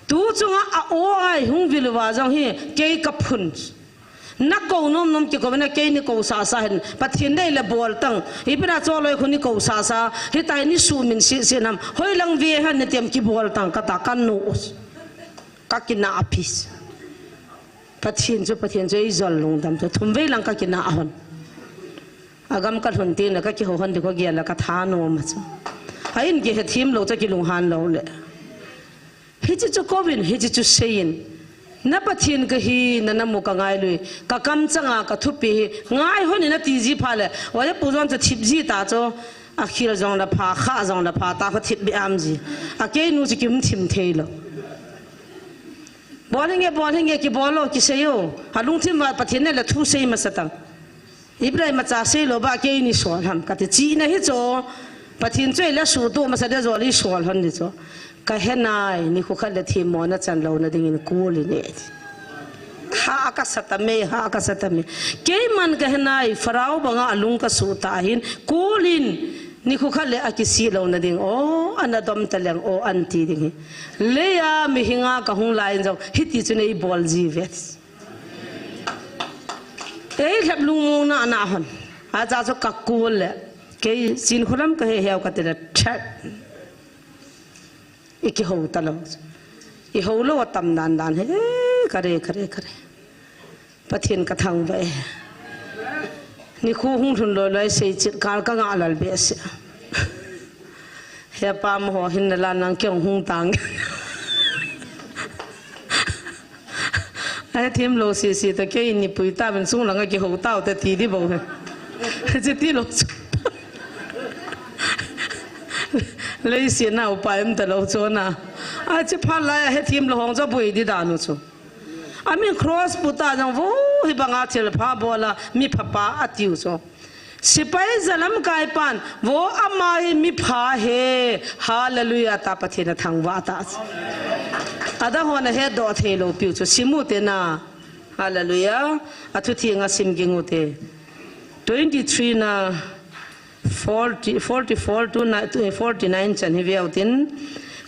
Tu chunga a o ai hung vil va jong hi, kei ka phun. Na ko nom nom ki ko na kei ni ko sa sa hin, Pathen dei le bol tang. I pina cho loi khu ni ko sa sa, hi tai ni su min si si nam. Hoi lang ve han ni tem ki bol tang ka ta kan nu. Ka ki na a pis. Pathen chu, Pathen chu, i jol lung dam chu. Thum vei lang ka ki na a hon. A gam ka lhun tin la ka ki ho hon di ko gia la ka tha no ma chu. A in ki he thim lo chu ki lung han lo le. Hi chi chu ko vin, hi chi chu sei in. Na Pathen ka hi na na mu ka ngai lui. Ka kam changa ka thupi hi. Ngai hon na ti ji pha le. Wa ya pu jong chu thip ji ta chu. A khil jong la pha, kha jong la pha, ta kho thip bi am ji. A kei nu chu kim thim thei lo. Bol hinge, bol hinge, ki bol lo, ki sei u. A lungthim va Pathen ne la thu sei ma sa tang. Ibrahim a cha sei lo ba kei ni sol ham ka ti chi na hi cho. Pathen choi la su to ma sa de zo li sol hon ni cho. Ka he nai, ni khu khat le thi mo na chan lo na ding in kul in e. Ha ka sa ta me, ha ka sa ta me. Kei man ka he nai, Pharaoh banga a lung ka su ta hin, kul in, ni khu khat le a ki si lo na ding. O, ana dom ta leng, o, an ti ding hi. Le ya mi hinga ka hung lai in jong, hi ti chu nei bol ji vet. Ei, lhep lungmong na, na hon. A cha chu ka kul le. Kei sin khulam ka he heu ka ti le, chat. I ki ho ta lo. I ho lo a tam dan dan he. Ka re, ka re, ka re. Pathen ka thang ve. Ni khu hung lhun lo lo sei chit kal ka nga lal be se. He pa mo ho hin na la nang kyong hung tang. Ai thim lo si si ta kei ni pui ta ben sung langa ki ho tau ta ti di bo he. Chi ti lo chu. Lei si na upa em ta lo chu na. Ai chi pha lai he thim lo hong cho bui di da nu chu. A min cross pu ta jong vo hi banga thil pha bola mi pha pa a tiu chu. Sipai jalamkai pan, vo ama hi mi pha he, hallelujah ta Pathen a thangvah ta. Ada hon a he do thei lo piu chu, simu te na, hallelujah, a thu thi nga sim ging u te. Twenty-three na, forty, forty-four to ni-, to forty-nine chan hi veu tin,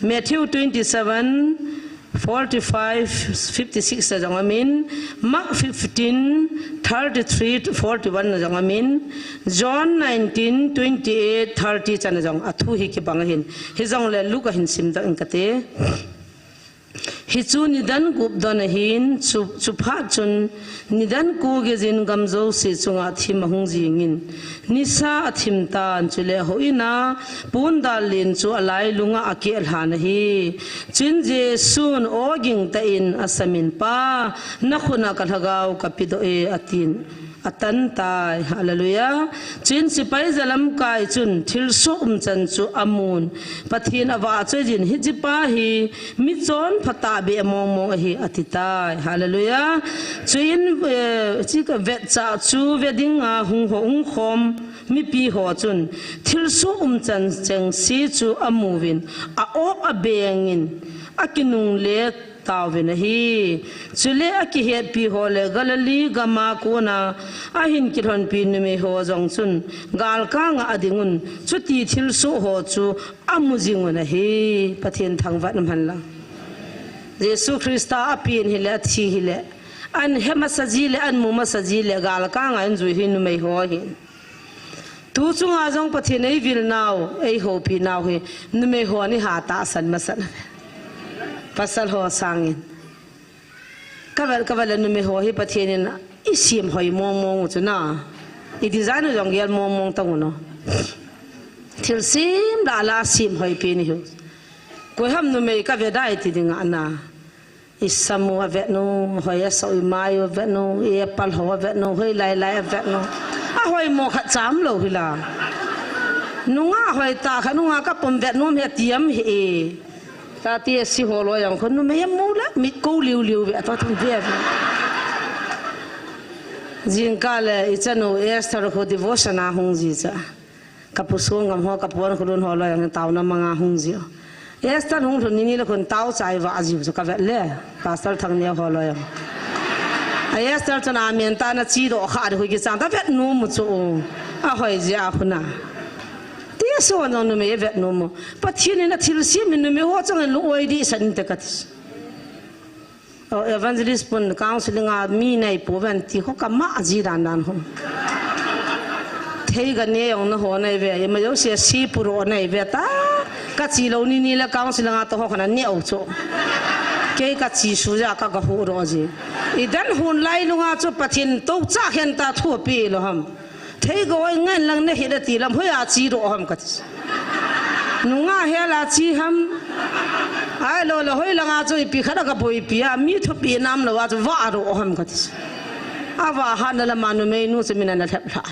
Matthew twenty-seven, forty-five, fifty-six a jong amin, Mark fifteen, thirty-three to forty-one a jong amin, John nineteen, twenty-eight, thirty chan a jong a thu hi kibang ahin. Hi jong le Luke a hin sim dang in kate. Hi chu nidan gup don ahin, chu, chu phat chun nidan ko gei jin gam jouse chunga thim ahung jingin. Nisa a thim tan chule houin a pondal len chu a lailunga a keh lhan ahi. Chuin Jesun aw gingtah in a samin, Pa, na khut a ka lhagao ka pedoh e, a tin, a tan tai. Hallelujah. Chuin sipai jalamkai chun thilsoh umchan chu a mun, Pathen a vahchoi jin, Hiche pa hi michonpha tahbeh mongmong ahi, a ti tai. Hallelujah. Chuin, eh, chi ka vetchah chu ve dinga hung ho, hung khom mipi ho chun thilsoh umchan chengse chu a muvin, a awk a bengin, a kinungle tauvin ahi. Chule a kihetpi ho le Galilee gama kona a hin kilhonpi numei ho jong chun galkanga a dingun, chuti thilsoh ho chu a mu jingun ahi. Pathen thangvah in um hen lang. Jesu Christa a pen hile, a thi hile, an he masa ji le, an mu masa ji le, galkanga in jui hi numei ho ahin. Tu chunga jong Pathen eivil nau, eihoupi nau hi, numei hon iha tahsan masat. Pasal ho sangin. Kavet, kavet le numei ho hi Pathen in isem hoi mong mong u chu na. I design u jong gel mong mong tang u no. Thilsem lah lah a sem hoi pen ihiu. Koiham numei kavet dai ti ding a na. Isam u avet nom, hoi asah u, imai u avet nom, i apal ho avet nom, hoilai lai avet nom. Ahoi mo khat cha umlou hi la. Nungah hoi tah khat, nungah kapom vet nom hi ati am hi e. Tati asi ho loi jong khu numei amu le, mit kou liu liu ve, ato thum ve ve. Jingkah le, ichanu Esther khu devotion a hung ji cha. Kapu Songam ho, kapu Ankholun ho loi jong taona manga hung ji. Esther hung lhun ni ni le khun tao chai va ji chu kavet le. Pastor Thangneo ho loi jong. A Esther chun amen tah in achedoh kha ding khu kichang ta vet nom u chu. Ahoi jeh a khu na. Ti a so jong numei vet nom u. Pathen in athilsem in numei ho chang in lung-oi dehset inte kati. O, evangelist pun counseling a mi nei pu ven ti ho kama ji dan dan ho. Thei ga ne jong na ho nei ve, ima jouse si puro nei ve ta. Kache lou ni ni le counseling a to ho khana ne u chu. Kei kache su ja ka ga hu ro ji. I dan hun lai lunga chu Pathen to cha khen ta thu pi lo ham. Thei goi ngen lang ne hi da ti lam hoi a chedoh ham kati. Nungah hel a che ham. Ahilou le hoi langa chu ipi khat a kaboipi a, mi thupi nam lou a chu va doh ham kati. Ava hat na lama numeinu chu min ana lhep lha.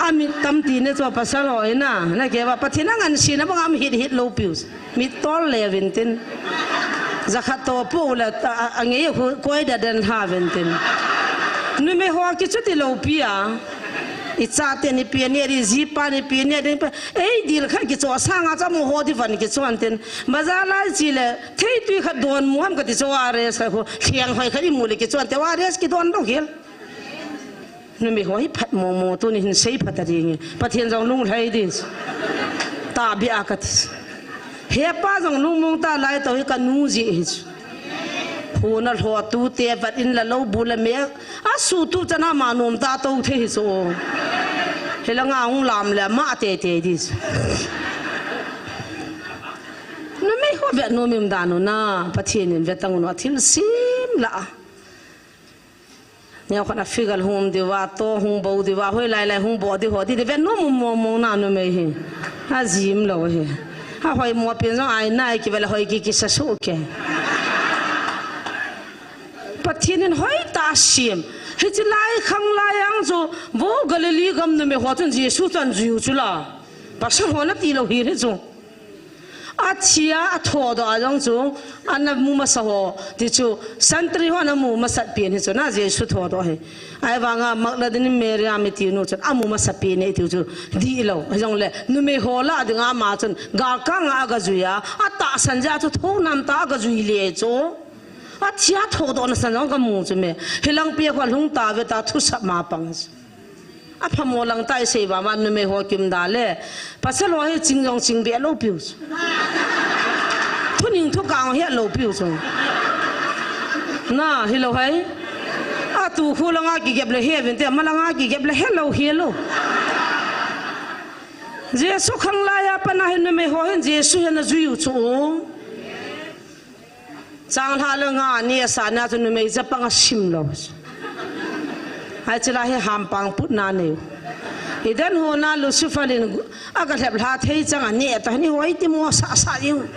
Amit tam ti ne chu pasal ho ina, na ke va Pathen a ngansi na bang am hit hit lou piu. Mit tol le vintin. Jakhat to pu le, a, a, angei khu koi da den ha vintin. Numei ho kichuti lou pi a. I chate ni pi ni ri, jipa ni pi ni ri. Ei dil khat kicho sanga cha mu ho di van kicho antin. Bazar lai chi le, thei tui khat don mu ham kati cho a res khat khu. Thiang hoi khat i mu le kicho ante wa res kidon dong hil. Numei ho hi phat mong mong, tuni hin sei phat a ding. Pathen jong lunglhai ding. Tahbeh a kati. Hepa jong lungmong ta lai to hi kanu ji hi chu. Huna lho tute vat in la lou bu la me. Asutu chana ma nom ta to thei hi chu. Hilanga hung lam le ma te te di chu. Numei ho vet nom im dan u na. Pathen in vet tang u na thilsem la. Neo khat a figure hung um diu va, to hung bou diu va, hoi lai lai hung bou diu ho, di di vet nom mong mong na numei hi. Ajim lou hi. Ahoi mo pen jong ai nai kivet le hoi ki kisa su ke. Pathen in hoi tah sem. Hiche lai khang lai ang chu, vo Galilee gam numei ho chun Jesu chan jiu chu la. Pasal ho na ti lou hi hi chu. Athi a, athodoh a jong chu, ana mu masa ho, ti chu, santri ho ana mu masat pen hi chu, na Jesu thodoh hi. Ahivanga Magdalene Mary a mi ti nu chun, amu masa pen e ti chu, dihlou. Hijongle, numei ho lah dinga ama chun, galkang a aga jui a, atahsan jeh a chu, thonam tah a aga jui le chu. Athi a thodoh na san jong aga mu chu me. Hilang pi a khu alhung ta ve ta thusap ma pang chu. Aphamo lang ta isei vang vang numei ho kim da le. Pasal ho hi ching jong ching be lou piu chu. Thuning thukang he lou piu chu. Na, hilou hai. Atu khu langa kigep le he vin te, ama langa kigep le he lou, he lou. Jesu khang lai a pat na hi numei ho hin Jesu hi ana jui u chu. Changlhah le nga ni asa na chu numei chapang asim lou. Hiche la hi hampang putna nei. Eden hon a Lucifer in aga lhep lha thei chang a neh ta ni hoi ti mo sa sa jing.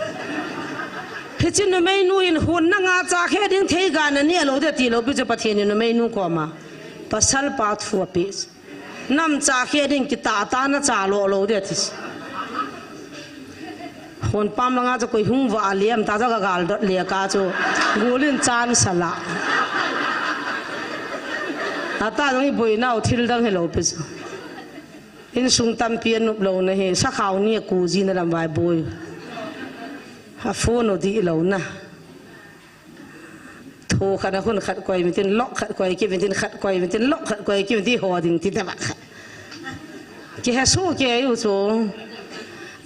Hiche numeinu in hon na nga cha khe ding thei ga na neh lou de ti lou pi chu Pathen in numeinu koma. Pasal pa thu ape. Nam cha khe ding kitah tah na cha lou lou de ti. Hon pam langa chu koi hung va liam ta chu ka gal dot le ka chu. Gul in chan sala. Ata jong i boina u thil dang hilou pi chu. Insung tampi anop lou na hi, sakhao ni a ku ji na lam vai boi. A phone u dihlou na. Thu khat a hun khat koi mitin, lok khat koi ki mitin, khat koi mitin, lok khat koi ki mitin, ho ding ti ta ba khat. Kihe su ke u chu.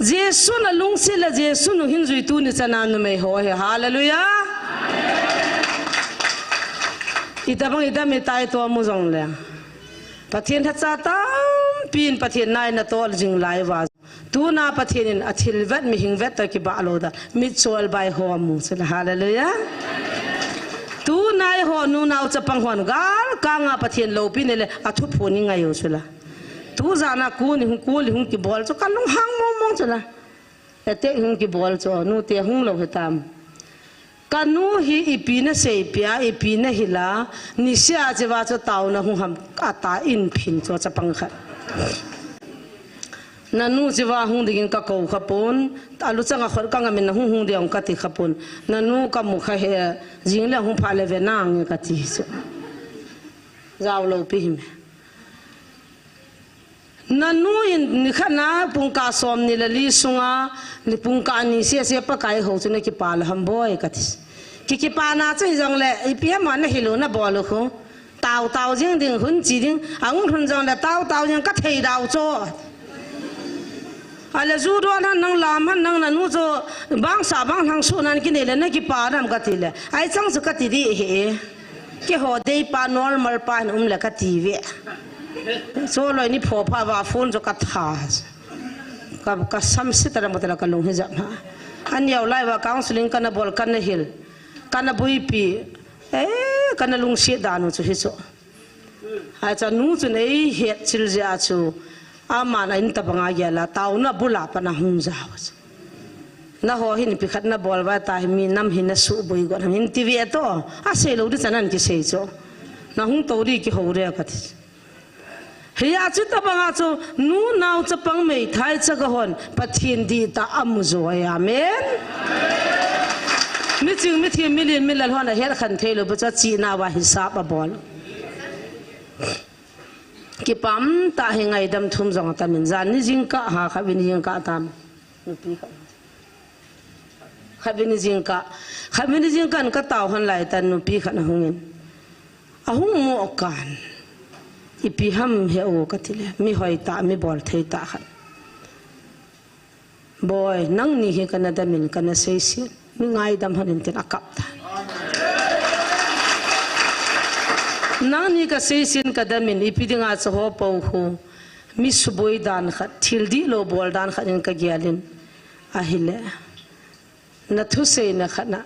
Jesu na lungset le Jesu nu hin jui tuni chana numei ho hi. Hallelujah. Itabang idam itai tomu jongle, Pathen thacha tampin Pathen nai natol jing lai uva, tuna Pathen in athil vet mihing vet toh kibah lou da, mitchol bai ho amu chula. Hallelujah. Tuna eiho nunao chapang hon galkanga Pathen loupina le athuphon ingai u chula. Tujan a kuni hung, kuli hung kibol chu kalunghang mong mong chula. Attack hung kibol chu, nute hung lou hitam. Kanu hi ipi naseipeh a, ipi nahil a, niseh a cheva chu taona hung ham, ata in phin chu chapang khat. Nanu cheva hung dingin kakou khapon, aluchang a khut kangamin nahung hung ding kati khapon. Nanu kamu kha he, jing le hung pha le ve nange kati chu. Jao lou pi him. Nanu in nikhat na pungkah somni le li sunga, ni pungkah ni sese Pakai hou chu nakipah lou ham boi kati. Ki, kipana chu hijongle, ipi ham nahil u nabol u khu. Tao tao jing ding, hun chi ding, ahung lhun jongle tao tao jing kathei dau chu. Ale ju don han nang lam han nang nanu chu bangsa bang lhang suh nan kinei le nakipah nam kati le. Ai chang chu kati di he. Keiho deipa normal pa hin um le kati ve. Choloi ni pho pha va phone chu katha. Ka, kasam sita dam katala kalung hijat ha. Aneo lai va counseling kana bol kana hil. Kana buipi. Eh, kana lungset dan u chu hichu. Acha nu chun eihet chil jeh a chu. Aman a in tabanga gel a, taona bula pat a hung jao chu. Nangho hin ipi khat nabol uva ta hi mi nam hi nasuh boi got ham hin ti ve to. Asei lou di chan an kisei chu. Nahung tou di kihou re kati. Hia chu tabanga chu nunao chapang meithai chaga hon Pathen dihtah amu jo e. Amen. Miching mithem milin milal hon ahet khen thei lou bou chu achihna uva hisap abol. Kipah tah hi ngaidam thum jong atamin, jan ni jingkah ha khatvei ni jingkah tam. Nupi khat. Khatvei ni jingkah. Khatvei ni jingkah in katao hon lai tan nupi khat ahungin. Ahung mo kan. Ipi ham he o kati le. Mi hoi tah, mi bol thei tah khat. Boi, nangni hi kana damin kana seisin. Mi ngaidam hon in tin akap ta. Nangni kaseisin kadamin ipi dinga chu ho po khu. Mi suboi dan khat, thil dihlou bol dan khat in kagelin. Ahile. Nathuseina khat na.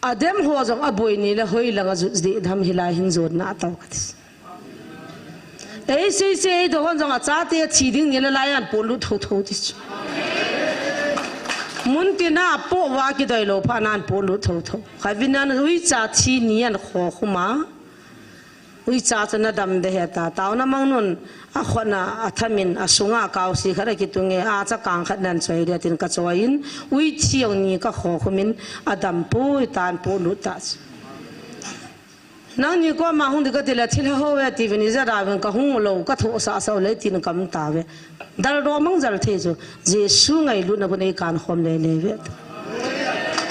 Adem ho jong aboi ni le hoilang ajut dih dam hilai hin jotna atao kati. Ei sei sei eidoh hon jong achate athi ding ni le lai an polut tho tho ti chu. Mun tina apoh uva kidoi lou phat nan polut tho tho. Khatvei nan uicha thi ni an khokhum a. Uicha chu nadam de heta, taona mangnun akhut na athamin, asunga kaosi khat akitung e, acha kang khat nan choi de tin kachoi in, ui thi jong ni kakhokhum in, adam pui tan polut ta chu. Nangni koma hung di kati le, thilha ho e, ti vin ija da vin kahung lou, kathoh sah sah le tin kam ta ve. Daldoh mang jal thei chu, Jesu ngailutna bou nei kan khom le le ve.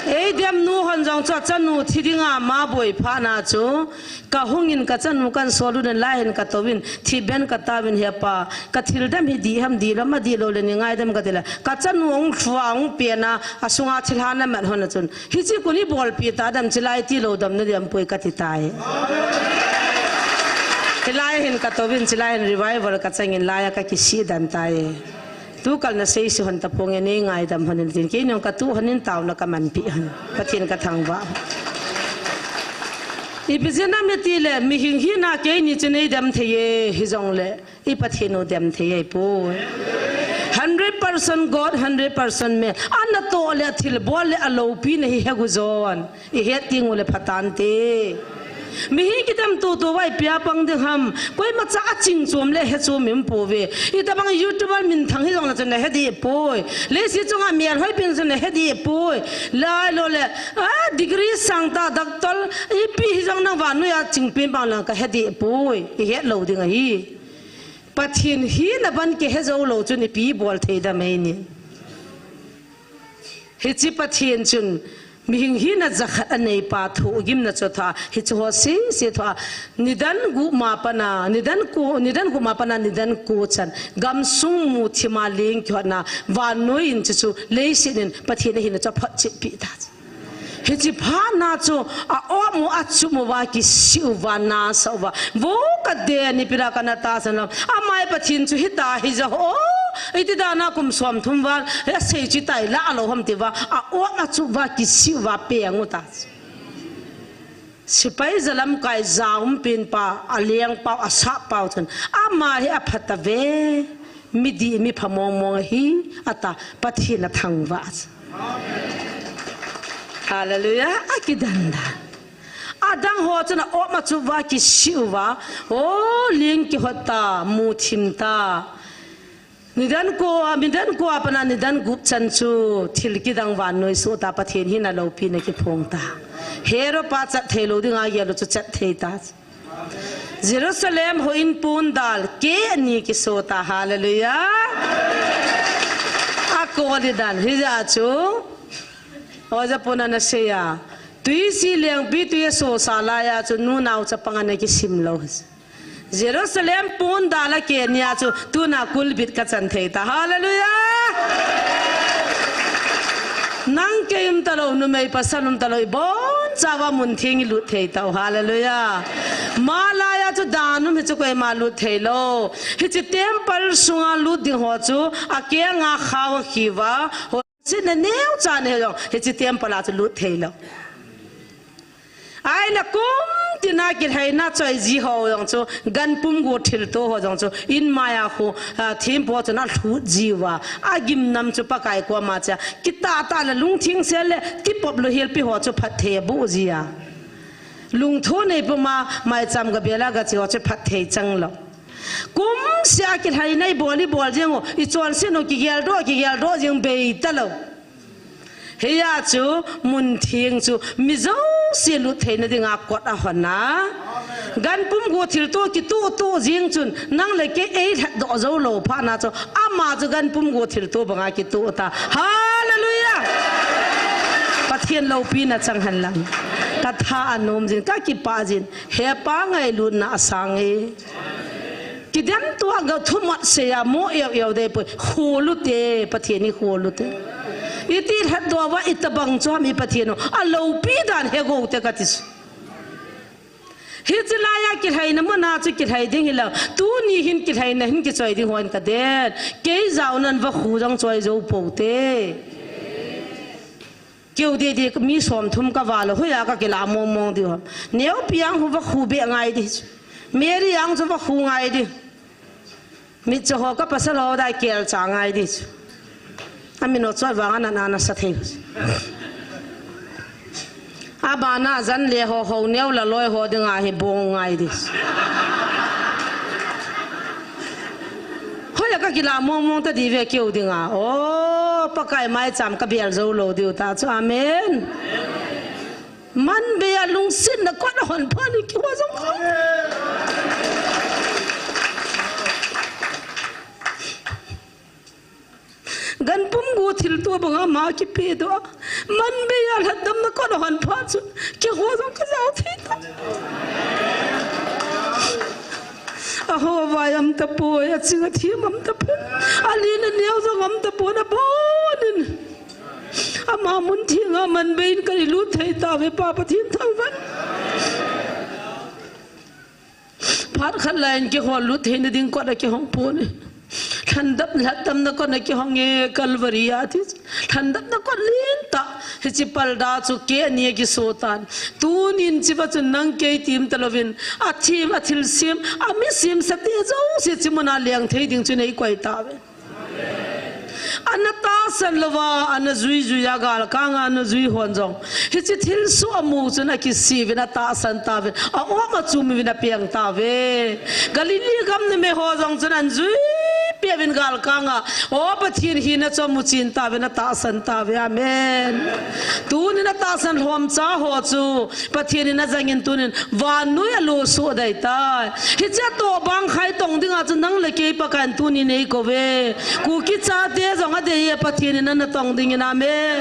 Ei demnu hon jong chu achanu thi dinga ama boi phat na chu, kahungin kachanu kan solun lai hin katouvin, thi ben kataovin hepa, kathil dem hi dih ham dih lou, ama dih lou le ni ngaidam kati le, kachanu ahung thua ahung pena, asunga thilha namat hon a chun. Hichi kuni bolpi ta dam chilai tilou dam nadem poi kati tai. Hilai hin katouvin chilai hin revival kachangin laiya kakisih dan tai. Tukal nasei si hon taponge nei ngaidam hon in tin. Kei nong katu hon in taona kamanpi hon. Pathen kathangvah. Ipi jeh ham itile mihing hina keini chu nei dem thei e hijongle. I Pathen u dem thei ahipoi. Hundred percent God, hundred percent man. Anatoh le athilbol le aloupina hi hegu jon. Ihet teng ule phatante. Mihi kidem tutu vai pia pang ding ham. Koimacha aching chom le he chom impouve. Itabang YouTuber minthang hijongle chun nahe dih poi. Leiset chunga melhoi pen chun nahe dih poi. Lailou le, a, degree sangtah, doctor, ipi hijong nang vannoi a chingpen bang lang kahe dih poi. Ihet lou ding ahi. Pathen hina ban kihe jou lou chun ipi bol thei dam eini. Hiche Pathen chun mihing hina jakhat aneipa thohgimna chu athoh a, hiche ho sese athoh a, nidan gup ma pana, nidan ko, nidan gup ma pana, nidan ko chan, gamsung muthima leng kihotna, vannoi in chuchu, leiset in Pathen ahina chu aphotchetpi ta. Hichi phat na chu a-op u, achup uva, kisih uva, nasah uva. Vo kadei ni pira kana tahsan lou. Amai Pathen chu hita hija ho. Iti dan a kum som thum val. Asei chu tai la lou ham ti uva. A-op achup uva, kisih uva, peng u ta. Sepai jalamkai ja umpen pa, aleng pau, asah pau chun. Ama hi aphat tave. Midih mipha mong mong ahi, ata, Pathen athangvah. Hallelujah, akidan dan. Adang ho chun a-op achup uva, kisih uva. O, ling kihot ta, muthim ta. Nidan ko, nidan ko a pat a nidan gup chan chu, thil kidang vannoi soh ta, Pathen hin aloupina kiphong ta. Herod pa chat thei lou dinga gel u chu chat thei ta. Jerusalem houin pondal, keh ni kiso ta, hallelujah. Akoli dan, hija chu. Oja pon ana seiya. Tuisi lengpi tui asosa laiya chu nunao chapang ana kisim lou. Jerusalem pondal a keh nia chu tuna kulbit kachan thei ta. Hallelujah! Nang kei umtalou, numei pasal umtalou, ibonchauva muntheng ilut thei tau. Hallelujah! Malaiya chu dan um hichu koima lut thei lou. Hiche temple sunga lut ding ho chu akeng a khao akhiuva. Sitna neocha nei jong, hiche temple a chu lut thei lou. Ahile kum tina kilhaina choi ji ho jong chu, ganpum gu thilto ho jong chu, in maiya khu, a, thempu chun alhut jiuva, agimnam chu Pakai koma cha, kitah tah le lungtheng sel le, tipop lou helpi ho chu phatthei aboh jia. Lungthim nei puma, maicham gabel a gache ho chu phatthei chang lou. Kumsea kilhaina ibol, ibol jeng u, ichonset u, kigeldoh, kigeldoh jeng bei talou. Hia chu, muntheng chu, mi jouse lut theina dinga kot ahon a. Ganpum gu thilto kitoh toh jeng chun, nang le kei eilhatdoh jou lou phat na chu, ama chu ganpum gu thilto banga kitoh ta. Hallelujah! Pathen loupina chang hen lang. Katha anom jin, kakipah jin, He Pa ngailutna asang e. Kidem tua ga thumot seiya mo eu eu dei poi. Khol u te, Pathen in khol u te. Iti lhatdoh uva itobang chu ham i Pathen u. Aloupi dan he gou te kati chu. Hiche laiya kilhaina muna chu kilhai ding hilou. Tuni hin kilhaina hin kichoi ding hon kaden. Kei jao nan vakhu jong choi jou pou te. Keu didi mi somthum kava lou, hoiya kakila mong mong diu ham. Neopi ang hu vakhu be ngai di. Mary ang chu vakhu ngai di. Mitcho ho ka pasal ho dai kelcha ngai di. Amin o choi vang ana ana sa thei. Abana jan le ho ho neo la loi ho dinga hi bong ngai di. Hoiya kakila mong mong ta diuve keu dinga. O, Pakai maicham kabel jou lou diu ta chu. Amen. Manbei a lungsetna kot ahon phat ni kihou jong. Ganpum gu thilto banga ma kipedoh a. Manbei a lhatdamna kot ahon phat chun, kihou jong kajao thei ta. Aho vai am tapoi, aching athem am tapoi. Alen aneo jong am tapon, abonin. Ama muntheng a manbei in kani lut thei tauve, Pa Pathen thangvah. Phat khat laiyin kihou lut theina ding kot a kihong pon e. Lhandam, lhatdamna kot a kihong e, Calvary a ti. Lhandamna kot lentah. Hiche palda chu keh ni a kiso tan. Tunin hicheva chun nang kei ti umtalouvin. Athem, athilsem, ami semsa te jouse hiche muna leng thei ding chu nei koi tauve. Ana tahsan louva, ana jui jui a galkanga ana jui hon jong. Hiche thilsoh amu chun akisih uvin atahsan tauvin. A-op achum uvin apeng tauve. Galilee gam numei ho jong chun ana jui peh uvin galkanga. O Pathen hina chu amu chen tauvin atahsan tauve. Amen. Tunin atahsan lhomcha ho chu. Pathen in ajangin tunin vannoi a alosoh dai tai. Hiche atoh bang khai tong dinga chu nang le kei Pakaiyin tunin eikouve. Kuki chate jong adei e, Pathen in ana tong dingin, amen.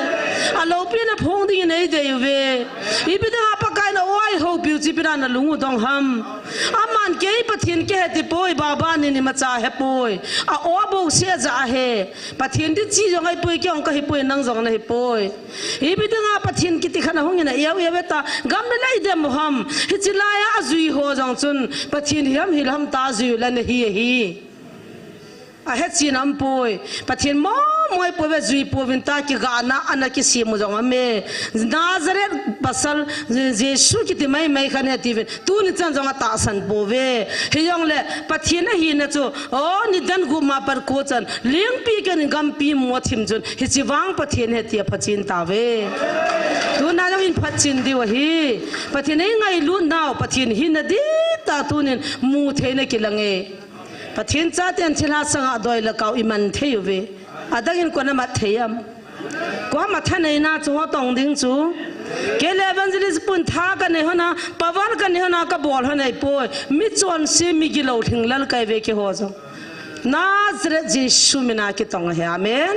Aloupina phong dingin eidei uve. Ipi dinga Pakai Ana oi ho piu chi pina na lungu dong ham. Aman kei Pathen kihe ti poi, Baba ni ni macha he poi. A o bo se ja he. Pathen ti chi jong ai poi, kei jong kahi poi, nang jong nahi poi. Ipi dinga Pathen kiti khat ahung in a iau iau ta, gam le lai dem ham. Hichi laiya ajui ho jong chun Pathen hi ham hil ham ta jui la nahi hi. Ahe chin am poi. Pathen mo moi poi ve, jui pouvin ta, kigana ana kisem u jong am e. Nazareth pasal Je-, Jesu kiti mai mai khat ne tivin. Tuni chan jong atahsan pouve. Hijongle Pathen ahina chu, o, nidan gup ma pat ko chan, lengpi ken gampi mo thim chun, hichi vang Pathen he tia phachen tauve. Tuna jong in phachen diu ahi. Pathen eingailut nau, Pathen hina ding tah tunin mu theina kilang e. Pathen chaten thilha sanga doi le kau iman thei uve. Adangin kona mat thei am? Kua matha neina chu ho tong ding chu. Kei le evangelist pun tha kanei hona, power kanei hona, kabol hon ahipoi. Mi chonse, mi gilou lhinglel kahiuve keiho jong. Nazareth Jesu mina kitong ahi. Amen.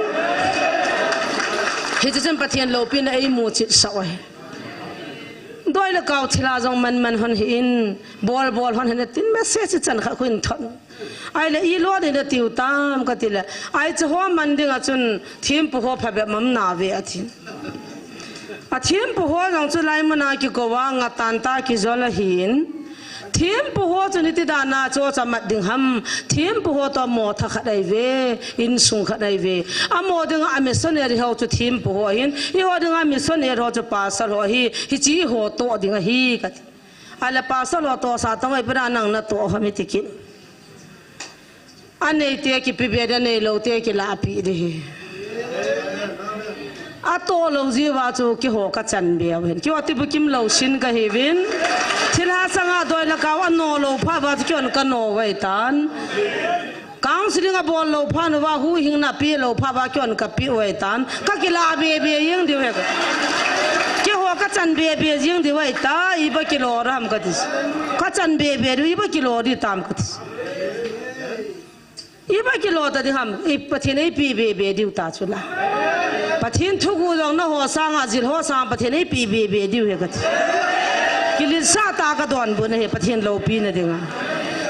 Hiche chun Pathen loupina eimu cheh sah u ahi. Doi le kau thilha jong man man hon hih in, bol bol hon hih in tin, message chan khat khu in thot. Ahile, ilo ding natiu tam, kati le. Ahi, chu ho man ding a chun, thempu ho phabep um nauve, atin. A thempu ho jong chu lai muna kikou a, nga tan ta kijol ahin. Thempu ho chu niti dan a chu cha mat ding ham. Thempu ho toh mo tha khat ahiuve, insung khat ahiuve. Amo ding a missionary ho chu thempu ho ahin. Eiho ding a missionary ho chu pastor ho ahi. Hichi eiho toh ding ahi, kati. Ahile pastor ho tohsa tang, ipi dinga nang natoh ham iti kit. Aneite kipe be ding, aneilou te kilah pe ding ahi. Atoh lou jeh uva chu keiho kachan be u ahin. Keiho tibukim lou sin kahiuvin. Thilha sanga doi le kau ano lou phat uva chu keihon kano u ahitan. Counseling abol lou phat uva, huhhingna apeh lou phat uva, keihon kapeh u ahitan. Kakilah be be jeng diu ahi. Keiho kachan be be jeng diu ahita, iba kilo ding ham kati. Kachan be be diu, iba kilo ding tam kati. Iba kilo ta ding ham, i Pathen eipe be be diu ta chu la. Pathen thuguh jong nangho sanga jil ho sanga Pathen eipe be be diu ahi kati. Kiletsah tah a kadonbut ahi Pathen loupina dinga.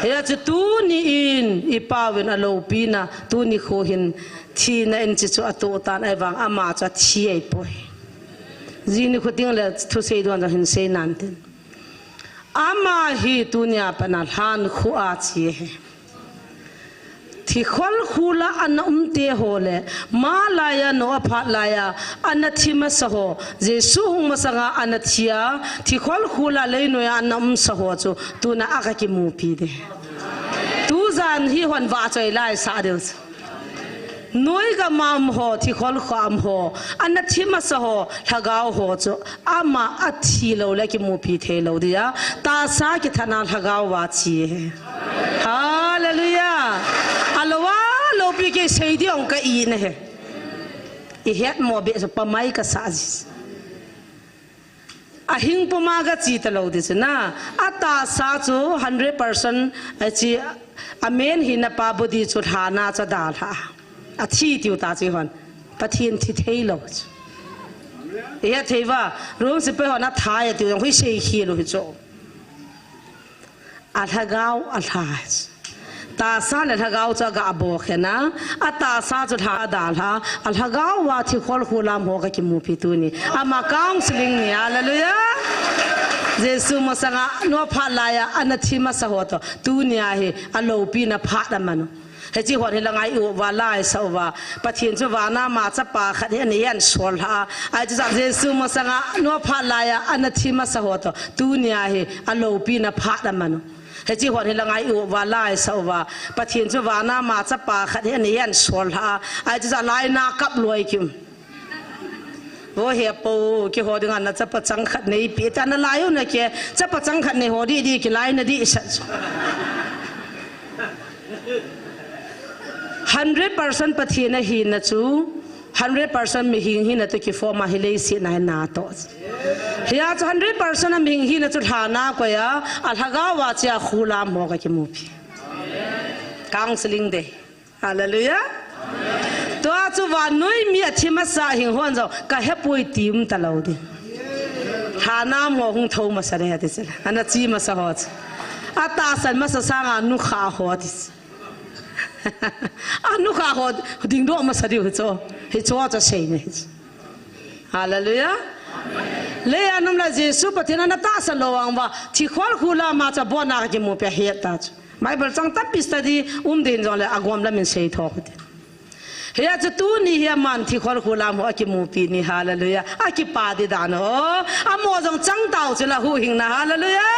Hijeh chun tuni in, i pauvin aloupina, tuni kho hin thina in hiche chu atoh tan ahivang ama chu athi ahipoi. Jing nikho teng le thusei don jong hin sei nante. Ama hi tunia pat a lhankhuh a che ahi. Thikhol khula ana um te ho le, malaiya Noah phat laiya ana thi masa ho, Jesu hung masanga ana thi a, thikhol khula leinoiya ana umsa ho chu, tuna a kakimupi ding. Tujan hi hon vahchoi laisah diu chu. Noi gam a um ho, thikhol khua um ho, ana thi masa ho, lhagao ho chu, ama athi lou le kimupi thei lou dia, tahsa kithat a lhagao uva che ahi. Hallelujah. Alou a, loupi kei sei ding ka i na he. I het mo be chu pamai kasa ji. Ahing puma ga chi ta lou di chu na. Atahsa chu hundred percent a chi, amen hina pa body chu lhana cha dalha. Athi tiu ta chi hon. Pathen thi thei lou chu. I het thei uva, Rome sepai hon athai tiu jong hui sei khel u hi chu. Alhagao alha. Tahsa le lhagao chu aga bokhen a, atahsa chu lha adalha, alhagao uva thikhol khula um ho kakimupi tuni. Ama counseling ni, hallelujah. Jesu masanga Noah phat laiya ana thi masa ho toh, tunia hi aloupina phat aman u. Hiche hon hi la ngai uva, laisah uva. Pathen chu vana ma chapa khat hi ana hin sol lha. Ahi chu Jesu masanga Noah phat laiya ana thi masa ho toh, tunia hi aloupina phat aman u. Hiche hon hi la ngai uva, laisah uva. Pathen chu vana ma chapa khat hi ana hin sol lha. Ahi chu lai na kap loi kim. Vo he po, keiho dinga na chapa chang khat neipe ta, nalai u na ke, chapa chang khat nei ho di di kilai na di sa. Hundred percent Pathen ahina chu, hundred percent mihem hina toh kiform a hi leiset a hina toh. Hia chu hundred percent a mihem hina chu lhana koi a, alhagao uva che a khula um ho kakimupi. Counseling dei. Hallelujah. Tua chu vannoi mi athi masa hing hon jong kahepoi ti um ta lou ding. Thanam ho hung tho masa de ati sila. Ana chi masa ho. Atahsan masa sanga nukha ho ati. Anukha ho dingdoh masa diu hicho. Hicho cha sei ne. Hallelujah. Leiya nom la Jesu Pathen ana tahsan lou vang uva. Thikhol khu lama cha bona kimu pe het ta chu. Bible chang tampi study um din jong le agom lamin sei tho khu te. Hia chu tuni hi aman thikhol khu lam ho akimupi ni, hallelujah. Akipa di dan ho. Amo jong chang tau chu la huhhingna, hallelujah.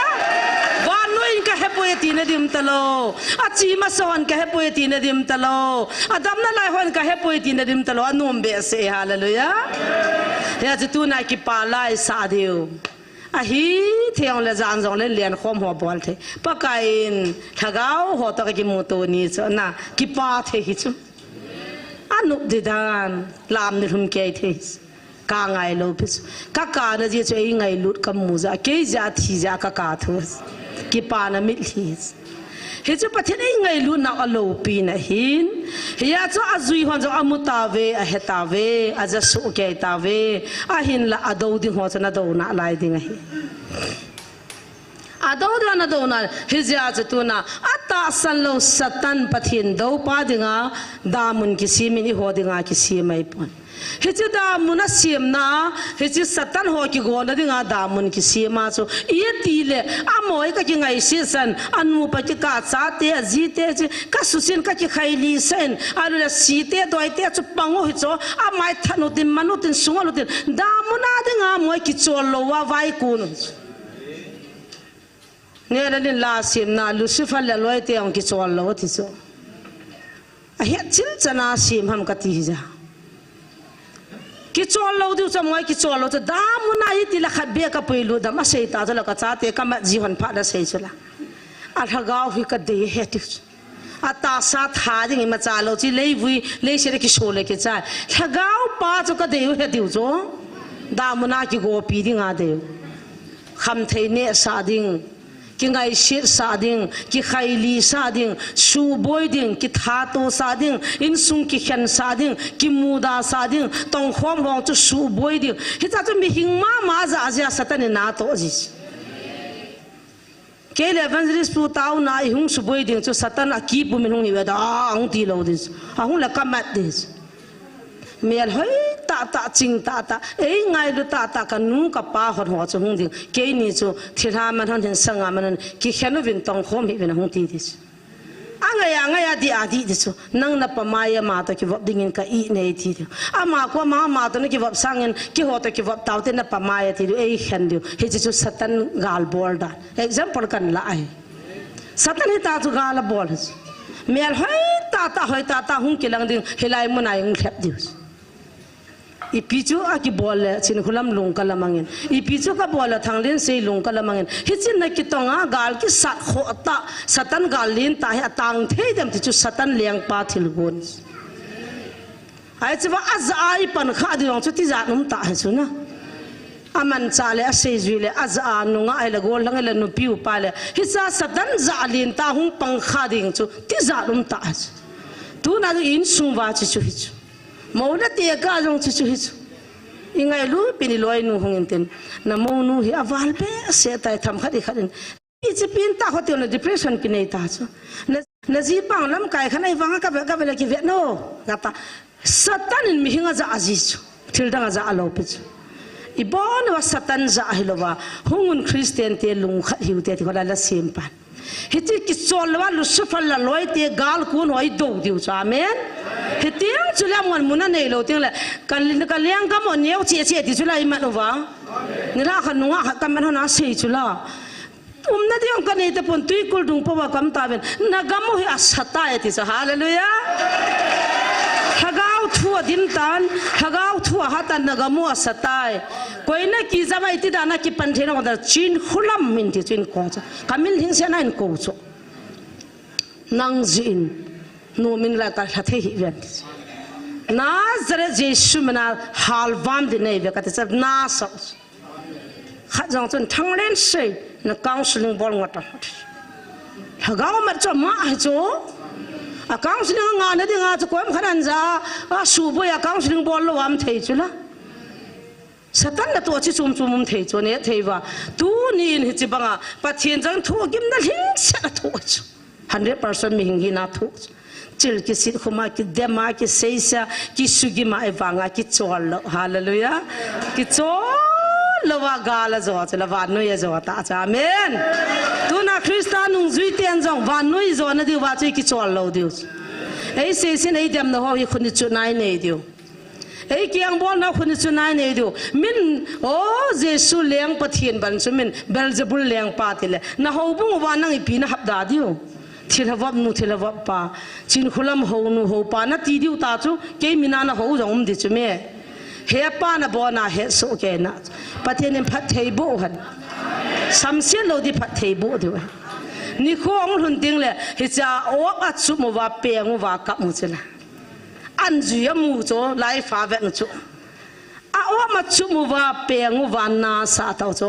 Vannoi in ka hepoi tina dim talou. Achi masa hon ka hepoi tina dim talou. Adamna lai hon ka hepoi tina dim talou. Anom behseh, hallelujah. Hia chu tuna kipa lai sa diu. Ahi thei jong le jan jong le lenkhom ho bol thei. Pakai in lhagao ho toh ka kimuto ni chu na kipa thei hi chu. Anop di dan lam ni lhum kei thei. Ka ngailou pi chu. Ka kana ji chu ei ngailut ka mu ja. Kei ja thi ja ka ka thu. Kipana mitlhi. Hichu Pathen ei ngailutna aloupina hin. Hia chu ajui hon jong amu tauve, ahe tauve, aja soh kei tauve. Ahinla adou ding ho chu na douna lai ding ahi. Adou ding na douna, hijeh a chu tuna, atahsan lou Satan Pathen doupa dinga, damun kisem in eiho dinga kisem ahi pon. Hichu damun asemna, hichu Satan ho kigona dinga damun kisem a chu. Iti le, amo hi ka kingaisih san, anupa kikah chate, ajite chu, ka susin ka kikhaili san, alule site, doite chu pang u hi chu, amai than u tin, man u tin, sung u tin, damun a dinga amo hi kichol lou a vaikun u. Neh le nin la semna, Lucifer le aloite jong kichol lou ti chu. Ahet chil chana sem ham kati hija. Kichol lou diu chu moi kichol lou chu. Damun a iti la khat beh ka puilut dam asei ta chu la ka chate ka mat ji hon phat la sei chu la. Alhagao hi ka dei he ti chu. Atahsa tha ding imacha lou chu leivui, leiset a kiso le kichai. Lhagao pa chu ka dei u he diu chu. Damun a kigopi dinga dei u. Khamthei neh sa ding. Kingaiset sa ding, kikhaili sa ding, suboi ding, kithato sa ding, insung kikhen sa ding, kimuda sa ding, tongkhom hong chu suboi ding. Hicha chu mihing mama ja jia Satan in natoh ji. Kei le evangelist pu tauna ihung suboi ding chu Satan a kipu min hung hi ve da, ahung ti lou ding chu. Ahung le ka mat ding chu. Mel hoi tah tah, ching tah tah, ei ngailu tah tah, ka nu ka pa hon ho chu hung ding. Keini chu thilha man hon hin sanga man hon, kikhen uvin tongkhom hih uvin ahung ti ding chu. Angai a, angai a, adih a, adih ding chu. Nang na pamai a ama toh kivop dingin ka ih nei ti diu. Ama khu ama, ama toh na kivop sangin, keiho toh kivop taute na pamai a ti diu, ei khen diu. Hiche chu Satan gal bol dan. Example kan la ahi. Satan hita chu gal abol. Mel hoi tah tah, hoi tah tah hung kilang ding, hilai mun a hung lhep diu. Ipi chu akibol le, Chinkholam lung ka lamangin. Ipi chu kabol le, Thanglinsei lung ka lamangin. Hichun na kitonga, gal kisat khoh tah, Satan gal lentah hi atang thei dem ti chu Satan lengpa thilgon. Ahi chu va aja a ipan kha ding chu tijat um tah hi chu na. Amanchah le, aseijui le, aja a nungah le, gollhang le, nupi upa le. Hicha Satan ja lentah hung pang kha ding chu tijat um tah hi chu. Tuna chu insung va chu chu hi chu. Mou le tekah jong chu chu hi chu. Ingailu pin iloinu hung intin. Na mounu hi aval behseh tai themkhat ikhat in. Ichi pin ta ho tiu na depression kinei ta chu. Na, na jipa lamkai khat na ivang kave, kave le kive no. Kata. Satan in mihing aja aji chu. Thil dang aja lou pi chu. Ibon uva Satan ja hilou va. Hung un Christian te lungkhat hiu te ti kho la la sem pan. Hiti kichol lou a Lucifer le aloite gal kun hoi do diu chu. Amen. Hiti chu le mon mun anei lou ting le. Kan, kan lenggam u neo che che ti chu la imat uva. Nilhah khat nungah khat kaman hon asei chu la. Umna ding kanei tapon, tuikul dung po va kaum tauvin. Na gam u hi asa tai ti chu. Hallelujah. Lhagao thu adim tan, lhagao thu ahat tan na gam u asa tai. Koi na kijam a iti dan a kipan thei na koi dan Chinkholam min ti chu in kou chu. Ka min lhingset na in kou chu. Nang jeh in, nom in la ka lha thei hih ven ti chu. Nazareth Jesu min a halvam ding nei ve kati chu na sa. Khat jong chun Thanglinsei na counseling bol ngot a. Lhagao mat chu ama hi chu. A counseling a ngah na ding a chu koima khat an ja, asuboi a counseling bol lou am thei chu la. Satan natoh chu chom chom um thei chu, neh thei uva. Tuni in hiche banga Pathen chang thugimna lhingset a thoh chu. Hundred percent mihing hina thoh chu. Chil kisit khuma, kidema, kiseisa, kisugima, ahivanga kichol lou. Hallelujah. Kichol louva gal a jo chu, la vannoi a jo ta chu. Amen. Tuna Christa nungjui ten jong vannoi jona diuva chu kichol lou diu chu. Ei seisin ei demna ho hi khut ni chu nai nei diu. Ei kiang bolna khut ni chu nai nei diu. Min, o Jesu leng Pathen ban chu min Beelzebul lengpa tile. Na houbung uva nang ipi na hapda diu. Thilha vop nu, thilha vop pa. Chinkholam hou nu, hou pa. Na ti diu ta chu. Kei mina na hou jong um di chu me. Hepa na bona hetsoh kei na. Pathen in phatthei boh hen. Samsiat lou di phatthei boh diu hen. Nikho hung lhun ding le. Hicha op a chup uva, peng uva, kap u chu la. Anjui amu chu, lai fa vet u chu. A op a chup uva, peng uva, na sa tau chu.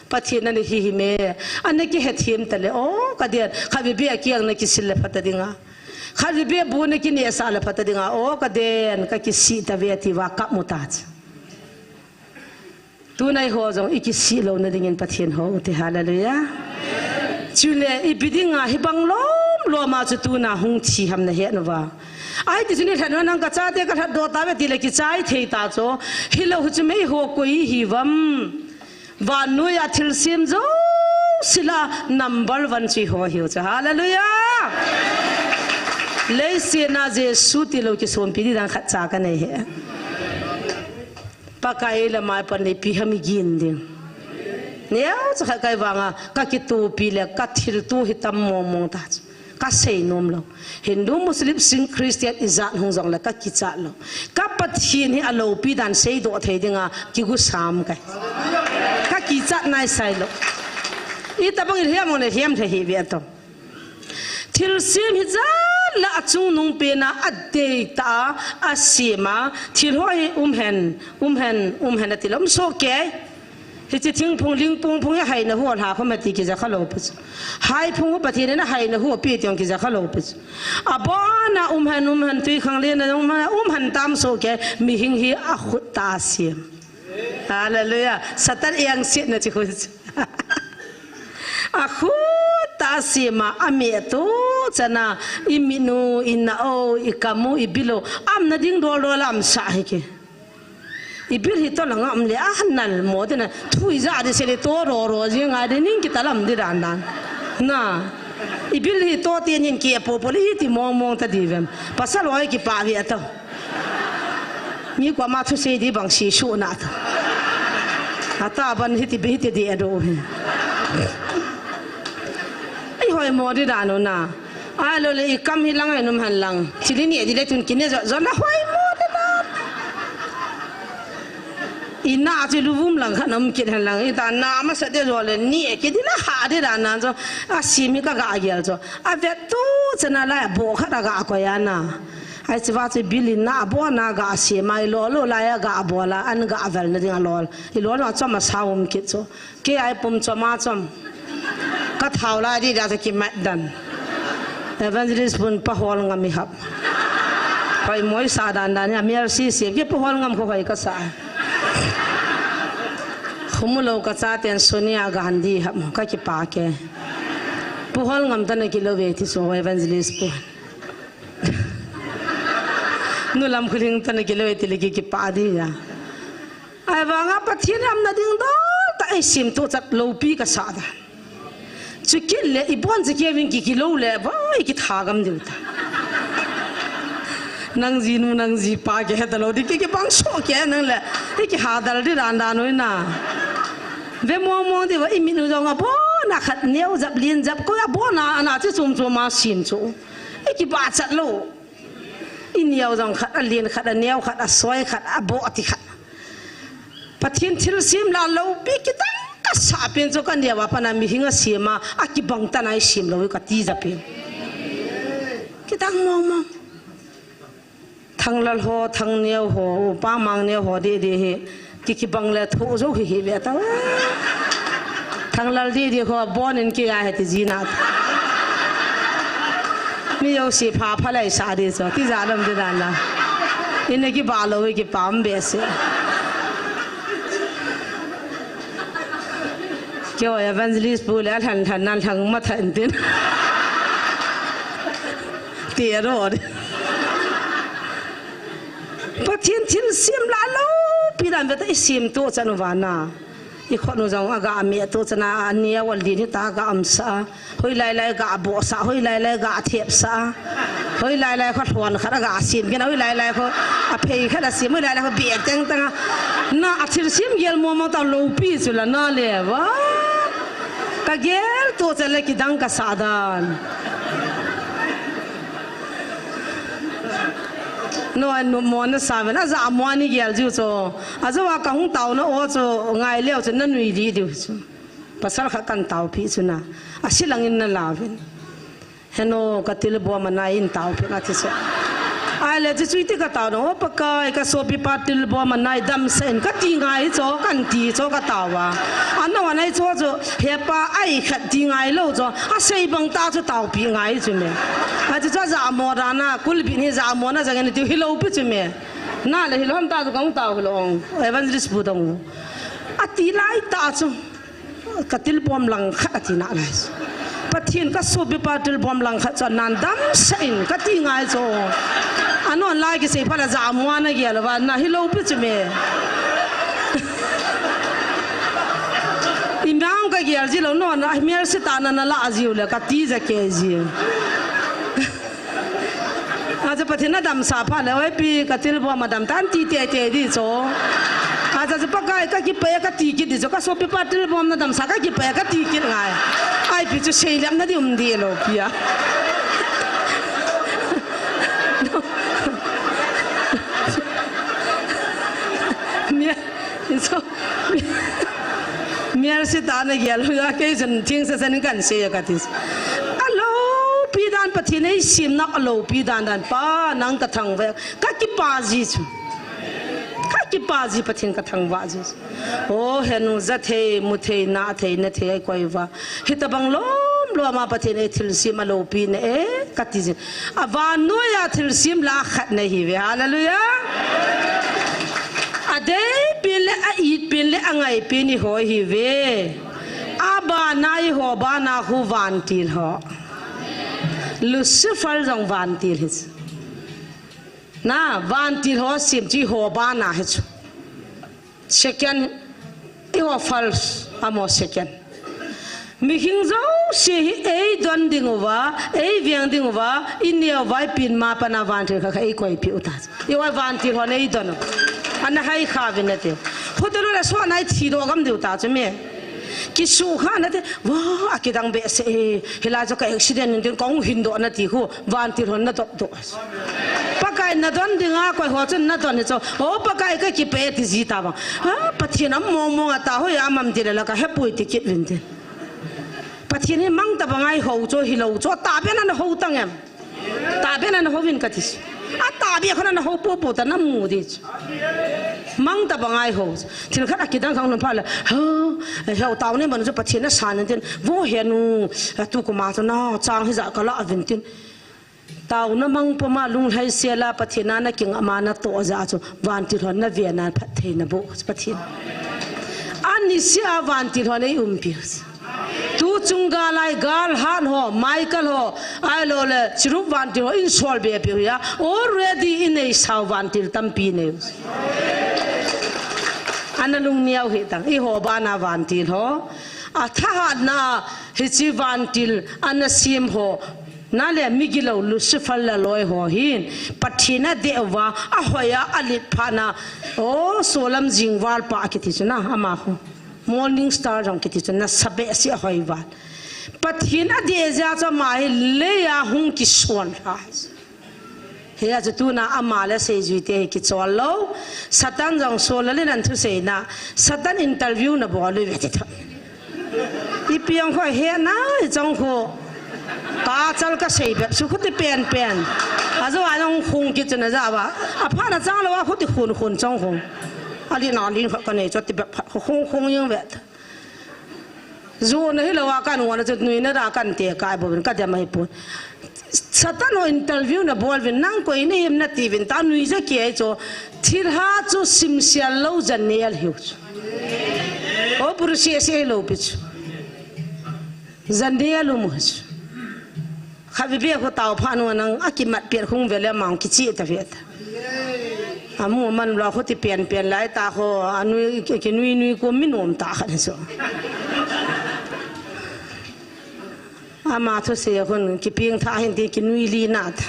Pathen ana hi hi me. Ana kihethem ta le, o, ka den. Khatvei beh a kiang na kisil le pha ta dinga. Khatvei beh bu na kineh sa le pha ta dinga. O, ka den, ka kisih ta ve ti uva, kap u ta chu. Tuna eiho jong i kisih louna dingin Pathen hou u te, hallelujah. Chule ipi dinga hibang lom lom a chu tuna hung thi ham na het uva. Ahi ti chu ni lhat uva nang ka chate ka lhatdoh tauve tile kichai thei ta chu. Hilou chu meiho koi hi uvam. Vannoi a thilsem jouse lah a number one chu eiho hiu chu, hallelujah. Leiset a Jesu tilou kisonpi di dan khat cha ka nei e. Pakai le maipan le ipi ham i gin ding. Neocha khat ka hi vanga, ka kitopi le ka thilto hi tam mong mong ta chu. Ka sei nom lou. Hindu, Muslim, Sikh, Christian ijat hung jong le ka kichat lou. Ka Pathen hi aloupi dan seidoh thei dinga kigu sam ka hi. Ka kichat nai sai lou. Itabang i hiam mong le hiam thei hi ve to. Thilsem hijat lah a chungnung pen a adei tah a asem a, thil ho hi um hen, um hen, um hen ati lou, um soh kei. Hiche thingphung, lingphung phung hi haina hu a lha khom e ti kija kha lou pi chu. Haiphung hu Pathen in ahaina hu api ti jong kija kha lou pi chu. Abon a um hen, um hen, twikhanglen a um hen, um hen tam soh kei, mihing hi akhut tah a asem. Hallelujah. Satan engsetna chu khu. Akhut tah a asem a, ameh toh chan a, i mit u, i na u, i kam u, i bil u, aumna ding dol dol a aumsah hi kei. I bil hi toh langa um le, anal mo te na, thu ija di se le toh ro ro jing a di ning kita lam di dan dan. Na. I bil hi toh te nin kei a po po le iti mong mong ta di vem. Pasal ho hi kipah ve a to. Mi koma thusei di bang si su na ta. Ata ban hiti bi hiti di ado hi. Ei hoi mo di dan u na. Ahilou le i kam hi lang a i um hen lang. Chili ni di le tun kine jo jo na hoi mo di dan. I na chu luvum lang khat na um kit hen lang. I ta na masa di jo le ni kit di na ha di dan na jo. Asem hi ka ga gel jo. Avet toh chan a lai a bo khat a ga koi a na. Ahi chu va chu bil in na bo na ga sem a, i lo lo lai a ga bol a, an ga vel na ding a lol. I lo lo a chom a sa um kit chu. Kei a i pum chom a chom. Ka thau lai di da chu kimat dan. Evangelist pun pa hol ngam i hap. Hoi mo i sa dan dan a, mial si si, kei pa hol ngam kho hoi ka sa. Khum u lou ka chaten Sonia ga han di hap, ka kipah kei. Pa hol ngam ta na kilou ve ti chu Evangelist pun. Nu lam khuling ta na kilou ve ti le ki kipah di a. Ahivanga Pathen aumna ding dol tah a i sem toh chat loupi ka sa da. Chu kit le i bon chu kei vin ki kilou le, vai ki tha gam diu ta. Nang ji nu, nang ji pa ki he ta lou di, ki kibang soh kei nang le, i ki ha dal di dan dan u na. Ve mong mong di va i mit u jong a bon a khat neo jap lien jap ko a bon a na chu chom chom a sem chu. I kibah chat lou. I neo jong khat, a lien khat, a neo khat, a soi khat, a bo ti khat. Pathen thilsem lah a loupi kidang ka sa pen chu ka neo a pat a mihing a sem a, a kibang tan a i sem lou ka ti ja pen. Kidang mong mong. Thanglal ho, Thangneo ho, Upa Mangneo ho di di hi. Ki kibang le thoh jou hi hi ve ta. Thanglal di di ho bon in ki a he ti ji na. Mi jouse pha pha lai sa di so. Ti ja dam di dan la. Ina kibah lou hi kipah um behseh. Keo evangelist pu le alhan lhan nan lhang ma than tin. Ti aro. Pathen thilsem la lo pi dan ve ta i sem to chan u vana. I khut nu jong aga me to chana a nia wal din hi ta ga amsa. Hoi lai lai ga bosa, hoi lai lai ga thepsa. Hoi lai lai kho thon khat ga sim kena, hoi lai lai kho a phei khat a sim, hoi lai lai kho bek teng teng a. Na a thilsem gel mo mo ta lo pi chu la na le va. Ka gel to cha le kidang ka sa dan. No an mo na sa ve na ja mo ni gel ju cho. A jo wa ka hung tau na o cho ngai leo cho na nui di diu cho. Pasal kha kan tau pi chu na. A silang in na la ve. Heno ka tilbom a nai in tau pi na ti so. Ai le chu chui ti ka tau no Pakai ka sopi pa tilbom a nai damsa in ka ti ngai cho kan ti cho ka tau a. Ano a nai cho cho he pa ai khat ti ngai lo cho a sei bang ta chu tau pi ngai chu me. A chu cha ja mo da na kul bi ni ja mo na ja ngai ti hi lo pi chu me. Na le hi lo ham ta chu kong tau hi lo ong. Evangelist bu dong. A ti lai ta chu. Ka tilbom lang khat a ti na lai. Pathen ka sopi pa tilbom lang khat cho nan damsa in ka ti ngai cho. Anon lai ki sei pha la ja mo na gel va na hi lo pi chu me. I mang ka gel ji lo no na mial si ta na na la ji le ka ti ja ke ji. A cha Pathen na damsa pha le oi pi ka tilbom a dam tan ti te te di cho. A cha chu Pakai ka kipe ka ti kit di cho ka sopi pa tilbom na damsa ka kipe ka ti kit ngai. Ai pi chu sei lem na di um di lo pi a. Mia, so, mial si ta na gel hu ya ke jan thing sa san kan se ya ka ti. A lo pi dan Pathen ei sim nak a lo pi dan dan pa nang ka thang ve ka kipa ji chu. Ka kipa ji Pathen ka thang va ji chu. O henu ja thei mu thei na thei na thei ai koi va. Hi ta bang lom lom a Pathen ei thilsem a lo pi na e ka ti ji. A vannoi a thilsem la khat na hi ve. Hallelujah. A dei pi le a it pi le a ngai pi ni hoi hi ve. A ba na i ho ba na hu vantil ho. Lucifer jong vantil hi. Na vantil ho sim chi ho ba na hi chu. Second, i ho first, amo second. Mihing jouse hi ei don ding uva, ei veng ding uva, i neo vai pin ma pana vantil kha kha ei koi pi uta. I vai vantil hon ei don. Ana hai kha vin ate. Hotel le so anai thi do gam diu ta chu me. Kisu kha na te, wa, a kidang be se e, hila jo ka accident in tin kong hin do na ti khu, vantil hon na dop do. Pakai na don dinga koi ho chun na don hi cho. O Pakai ka kipe ti ji ta bang. Ha, Pathen am mong mong a ta ho ya mam ti le la ka hepui ti kit vin tin. Pathen hi mang ta bang ai ho cho hi lo cho ta be na na ho tang em. Ta be na na ho vin ka ti. A ta be kho na na ho po po ta na mu di. Mang ta bang ai ho. Thil khat a kidang khang nun pha le. Ha, he tau ne man chu Pathen na san tin. Vo he nu, a tu ko ma chu na chang hi ja ka la vin tin. Tau na mang po ma lung hai se la Pathen na na king ama na to ja chu vantil hon na ve na phat thei na bo Pathen. Ani si a vantil hon ei um pi. Tu chunga lai gal han ho, Michael ho, ai lo le chirup vantil ho in sol be pi ya. Already in ei sau vantil tampi nei. Ana lung niau hi tang i ho ba na vantil ho. A thahat na hi chi vantil ana sim ho. Na le migilo Lucifer la loi ho hin Pathen a deuva a hoya a lit pha na. O solam jingval pa kiti chu na ama ho. Morning star jong kiti chu na sabe si a hoi val. Pathen a dei ja chu ama hi leia hung kison ha. Hia chu tuna ama le seijui te hi kichol lo. Satan jong so la le nan thu sei na. Satan interview na bol le ve ti tho. I piang kho he na i chong kho. Ka chal ka sei bep su khuti pen pen. A jo a jong khung ki chu na ja ba. A pha na chang lo a khuti khun khun chong khung. A li na lin kho ka nei cho ti bep kho khung khung ying ve. Zu na hi lo a kan wa na chu nui na da kan te kai bo ka dem ai pun. Satan ho interview na bol vin nang koi na him na ti vin ta nui ja ki ai cho. Thil ha chu sim sial lo jan ne al hiu chu. O puru si si lo pi chu. Janel um u chu. Khatvei beh khu tao phat nung a nang a kimat pet khung vele mang kichi ta ve ta. Amu man lo khu ti pian pian lai ta khu anui ki, kinui nui ko mi nom ta khat chu. Ama thusei a khun kipeng tha hin ti kinui li na ta.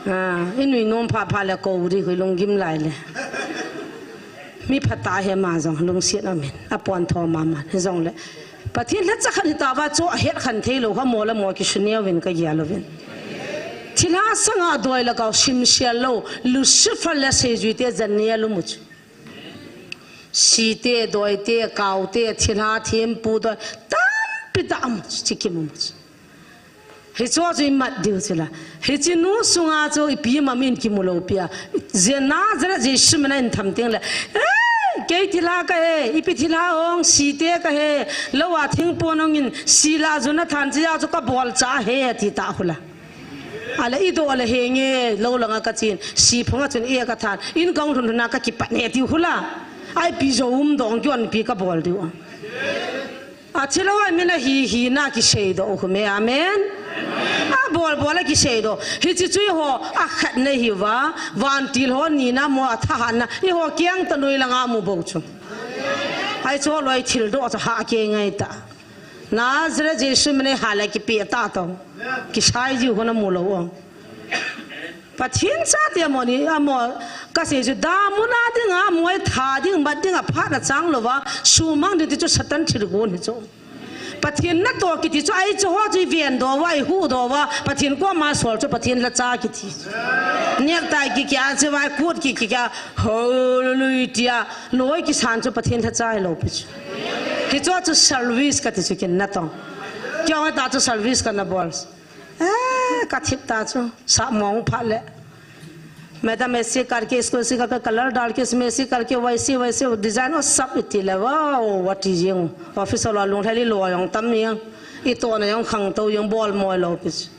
Ah, i nui nom pha pha le ko ri hui lunggim lai le. Mi phatah hi ama jong lungset amin, apontho mama, hijongle Pathen lhacha khat hita uva chu ahet khan thei lou kha mo le mo kisuneo vin ka gel uvin. Thilha sanga doi le kau simsel lou, Lucifer le seijuite Janel um u chu. Site, doite, kaute, thilha, thempu, doi, tampi tah um u chu, chi kimu mu chu. Hichu chu imat diu chu la. Hiche nu sunga chu ipi mamin kimu lou pia. Jena, jena Jesu mina in tham teng le. Eh, kei thilha ka he, ipi thilha ong, site ka he, lou a thingpon ong in, sila juna than chia chu ka bol cha he, ti ta hula. Ale i do ale he nge, lou langa ka chin, si phunga chun e ka than, in kong thun thuna ka kipat ne ti hula. Ai pi jo um dong kion pi ka bol diu. A thilou a mina hi, hi na kisei doh u khu me, amen. A bol bol a kisei doh. Hiche chu eiho, a khat na hi uva, vantil ho ni na mo a thahat na, eiho kiang ta nui langa mu bou chu. Ai chu loi thil doh chu ha ke ngai ta. Nazareth Jesu mina ha le kipe ta to. Kisai jiu khu na mu lou o. Pathen chate amo ni, amo ka sei chu damuna dinga, moi tha ding, mat dinga, phat na chang louva, sumang ding ti chu Satan thilgon hi chu. Pathen natoh kiti chu ai chu ho chu i ven doh uva, i huh doh uva, Pathen koma sol chu Pathen lhacha kiti. Necktie ki kia, chibai coat ki, ki kia, hallelujah tia, loi kisan chu Pathen lhacha hilou pi chu. Hichu chu service kati chu kin natoh. Kei ong ta chu service kana bol. Eh, ka thip ta chu, sa mong phat le. Madam, ऐसे करके इसको, ऐसे करके कलर डाल के इसमें ऐसे करके वैसे, वैसे डिजाइन वो सब इतने ले, वाह, वो टीजिंग। ऑफिस वाला लोग है, लो आयोंग तम नहीं है। इतो ना योंग खंग तो Yong bol moi lou pi chu.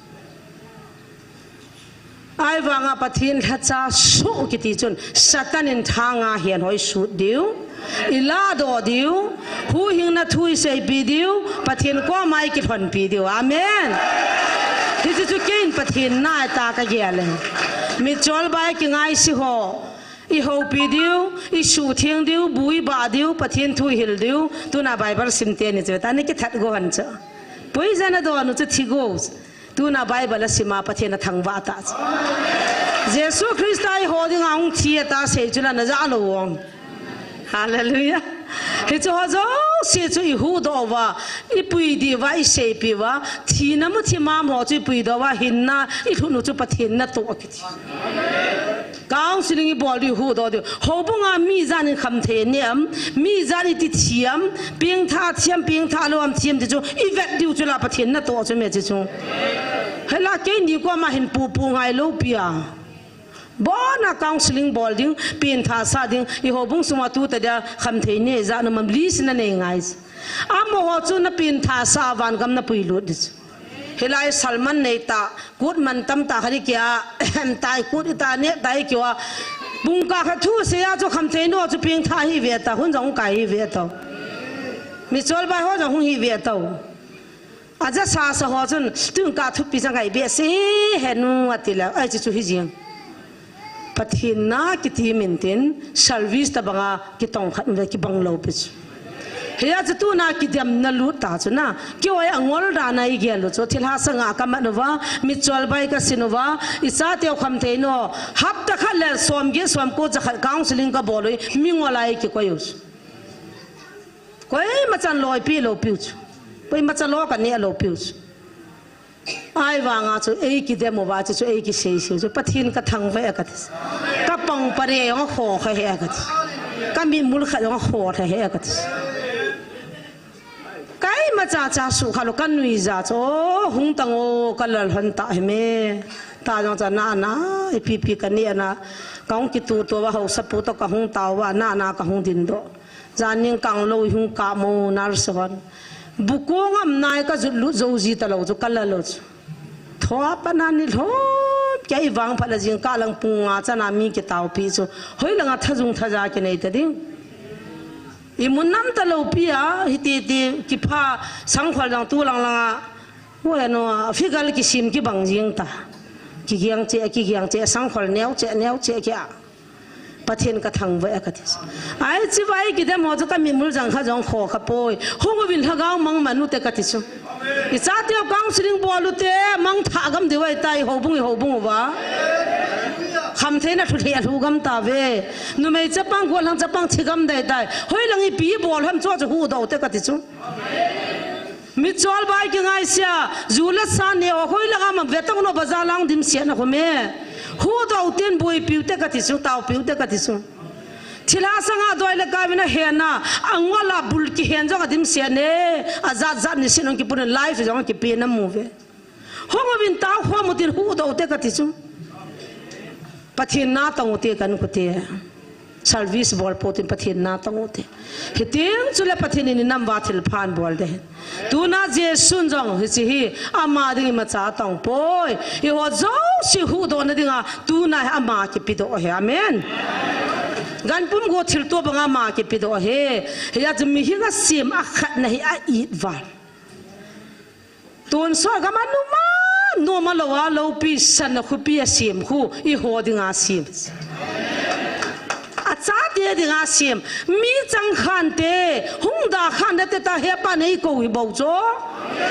Ahivanga Pathen lhacha soh kiti chun Satan in thanga hian hoi sut diu, i ladoh diu, huhhingna thu i seipi diu, Pathen koma i kilhonpi diu. Amen. Hichu chu keiin Pathen na ta ka gel e. Mitchol bai kingaise ho, i houpi diu, i suhtheng diu, bu i bah diu, Pathen thu i hil diu, tuna Bible sim teni chu ta ni kithat go han chu. Poison a don u chu thi go. Tuna Bible a sima Pathen a thangvah ta chu. Jesu Christa i ho dinga hung thi ata sei chu la na ja lou ong. Hallelujah. Hichu ho jouse chu i huhdoh uva, i puidoh uva, i seipi uva, thina mu thima mo chu i puidoh uva, hinna i lhun u chu Pathen natoh kiti. Counseling i bol diu, huhdoh diu. Houbunga mi jan in khamthei ne am, mi jan i ti thi am, pengtha thi am, pengtha lou am thi am ti chu i vet diu chu la Pathen natoh chu me ti chu. Hela keini koma hin pupu ngai lou pia. Bona counseling bol ding, pengtha sa ding, i houbung sunga tu ta dia khamthei ne ja na mam list na nei ngai. Amaho chu na pengtha sa van gam na puilut di chu. Hilai Salman nei ta, kut man tam ta kha di kia, tai kut i ta ne tai kiwa. Bung ka kha thu se ya chu khamthei no chu pengtha hi ve ta, hun jong kai hi ve ta. Mitchol bai ho jong hung hi ve ta. Aja sa sa ho chun, tun ka thupi sa ngai be se he nu ati la, ai chu chu hi jing. Pathen na kiti min tin, service ta banga kitong khat ve kibang lou pi chu. Hia chu tuna kidemna lut ta chu na, kei a ngol dan a i gel u chu, thilha sanga ka man uva, mitchol bai ka sin uva, i chateu khamthei no, hapta khat le som get som ko cha khat counseling ka bol u, mi ngol a i kikoi u chu. Koima chan loi pi lou piu chu. Koima cha lou ka ne lou piu chu. Ahivanga chu ei kidem uva chu, chu ei kisei sei chu Pathen ka thangvah e ka ti. Ka pang pare jong kho kha he ka ti. Ka mitmul khat jong kho kha he ka ti. Koima cha cha su kha lou ka nui ja chu, o, hung tang o, ka lal hon ta hi me. Ta jong cha na na, ipi pi ka ne na. Ka hung kitu to va hausa pu to ka hung tao va, na na ka hung din doh. Jan ning kang lou hung ka mo nurse hon. Bu kong am nai ka jut lut jo ji ta lou chu ka la lou chu. Thua pa na ni lhom kei vang pha la jing ka lang pung nga cha na mi kitao pi chu. Hoi langa thajung thaja kinei ta ding. Imun nam talou pi a, hiti ti kipha sangkhol dang tu lang lang a. Ue no, a figure kisim kibang jing ta. Kigiang che, kigiang che, sangkhol neo che, neo che kia. Pathen ka thangvah e kati chu. Ai, chivai kidem ho chu ka mimul jang kha jong kho kha poi. Hung uvin lhagao mang man u te kati chu. I chateu counseling bol u te, mang tha gam diu ahi tai, houbung i houbung uva. Khamtheina thu thei a lhu gam tave. Numei chapang, golhang chapang thi gam dai tai. Hoilang ipi bol ham chu chu huhdoh u te kati chu. Michol bai kingaisea, ju le sa neo, hoilang a mang ve tang no bazar lang dimset na khome. Huhdoh u ten boipi u te kati chu, taopi u te kati chu. Thilha sanga doi le kai vin ahen a, angol a bul kihen jong adimset ne, ajat jat nisin hung kipun in life jong kipe na mu ve. Hung uvin tao khom u tin huhdoh u te kati chu. Pathen na tong u te kan kute. Service bol po tin Pathen na tong u te. Hitin chule Pathen in i nam uva thilpha abol de. Tuna Jesun jong hiche hi ama ding imacha tong poi. Eiho jouse huhdoh na dinga tuna hi ama kipedoh ahi. Amen. Ganpum go thilto banga ama kipedoh ahi. Hia chu mihem a sem a khatna hi a it val. Tonsot gam a numa, numa lou a loupi sana khopi a sem khu, eiho dinga sem. A chate dinga sem. Mi chang khante, hung da khante ta hepa nei kou hi bou chu.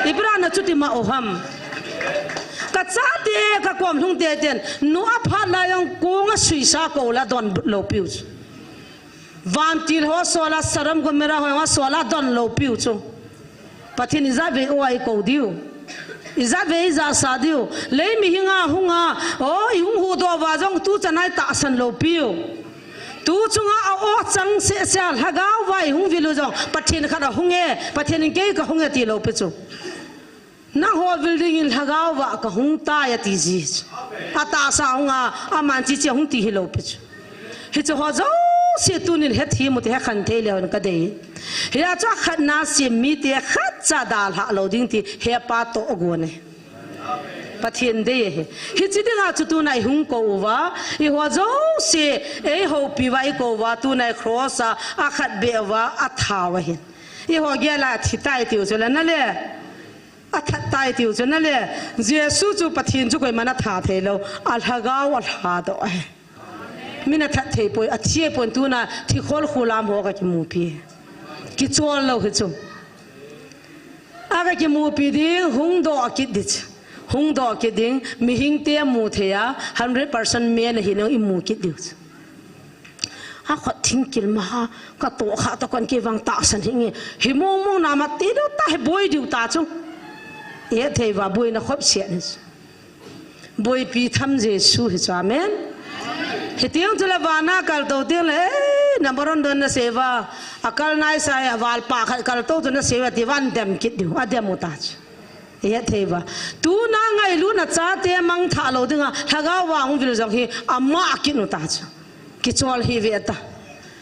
Ipi dinga chuti ma o ham. Ka chate, ka kom lhung te ten, nu a phat lai jong kong a suisa kou la don loupiu chu. Vantil ho sola, Sodom Gomorrah ho sola don loupiu chu. Pathen in ijat vei o a eikou diu. Ijat vei ijat sa diu. Lei mihem a hung a, o, i hung huhdoh uva jong tu chan a i tahsan loupiu. Tu chunga a o chang seh seh a lhagao uva i hung vil u jong. Pathen khat ahung e, Pathen in kei kahung e ti loupi chu. Nangho vil dingin lhagao uva kahung tai ati ji chu. Atahsa hung a, aman chi chi hung ti hi loupi chu. Hiche ho jouse tunin hethem u te, hekhen thei leu hen kadei. Hia chu akhatna sem mite khatcha dalha lou ding ti hepa toh agon e. Pathen dei ahi. Hiche dinga chu tuna i hung kou uva, eiho jouse, ei houpi uva i kou uva, tuna i cross a, akhat beh uva, atha u ahin. Eiho gel a thi tai tiu chu la na le. Athat tai tiu chu na le. Jesu chu Pathen chu koiman atha thei lou. A lhagao a lhadoh ahi. Min athat thei poi, athi poi tuna thikhol khulam ho ka kimupi. Kichol lou hi chu. A ka kimupi ding, hung doh kit ding. Hung doh kit ding, mihing te mu thei a, hundred percent man ahi nung i mu kit diu chu. A khut thingkil ma ha, ka toh kha toh kon kei vang tahsan hi nge. Hi mong mong na ma ti diu ta, hi boi diu ta chu. I het thei uva boina khop sia ni chu. Boipi tham Jesu hi chu, amen. Hiti jong chu le vana kal to teng le, eh, number one don na sei uva. A kal nai sa a val pa khat kal to chu na sei uva ti van dem kit diu, a dem u ta chu. I het thei uva. Tuna ngailutna chate mangthah lou dinga, lhagao uva hung vil jong hi, ama kit u ta chu. Kichol hi ve ta.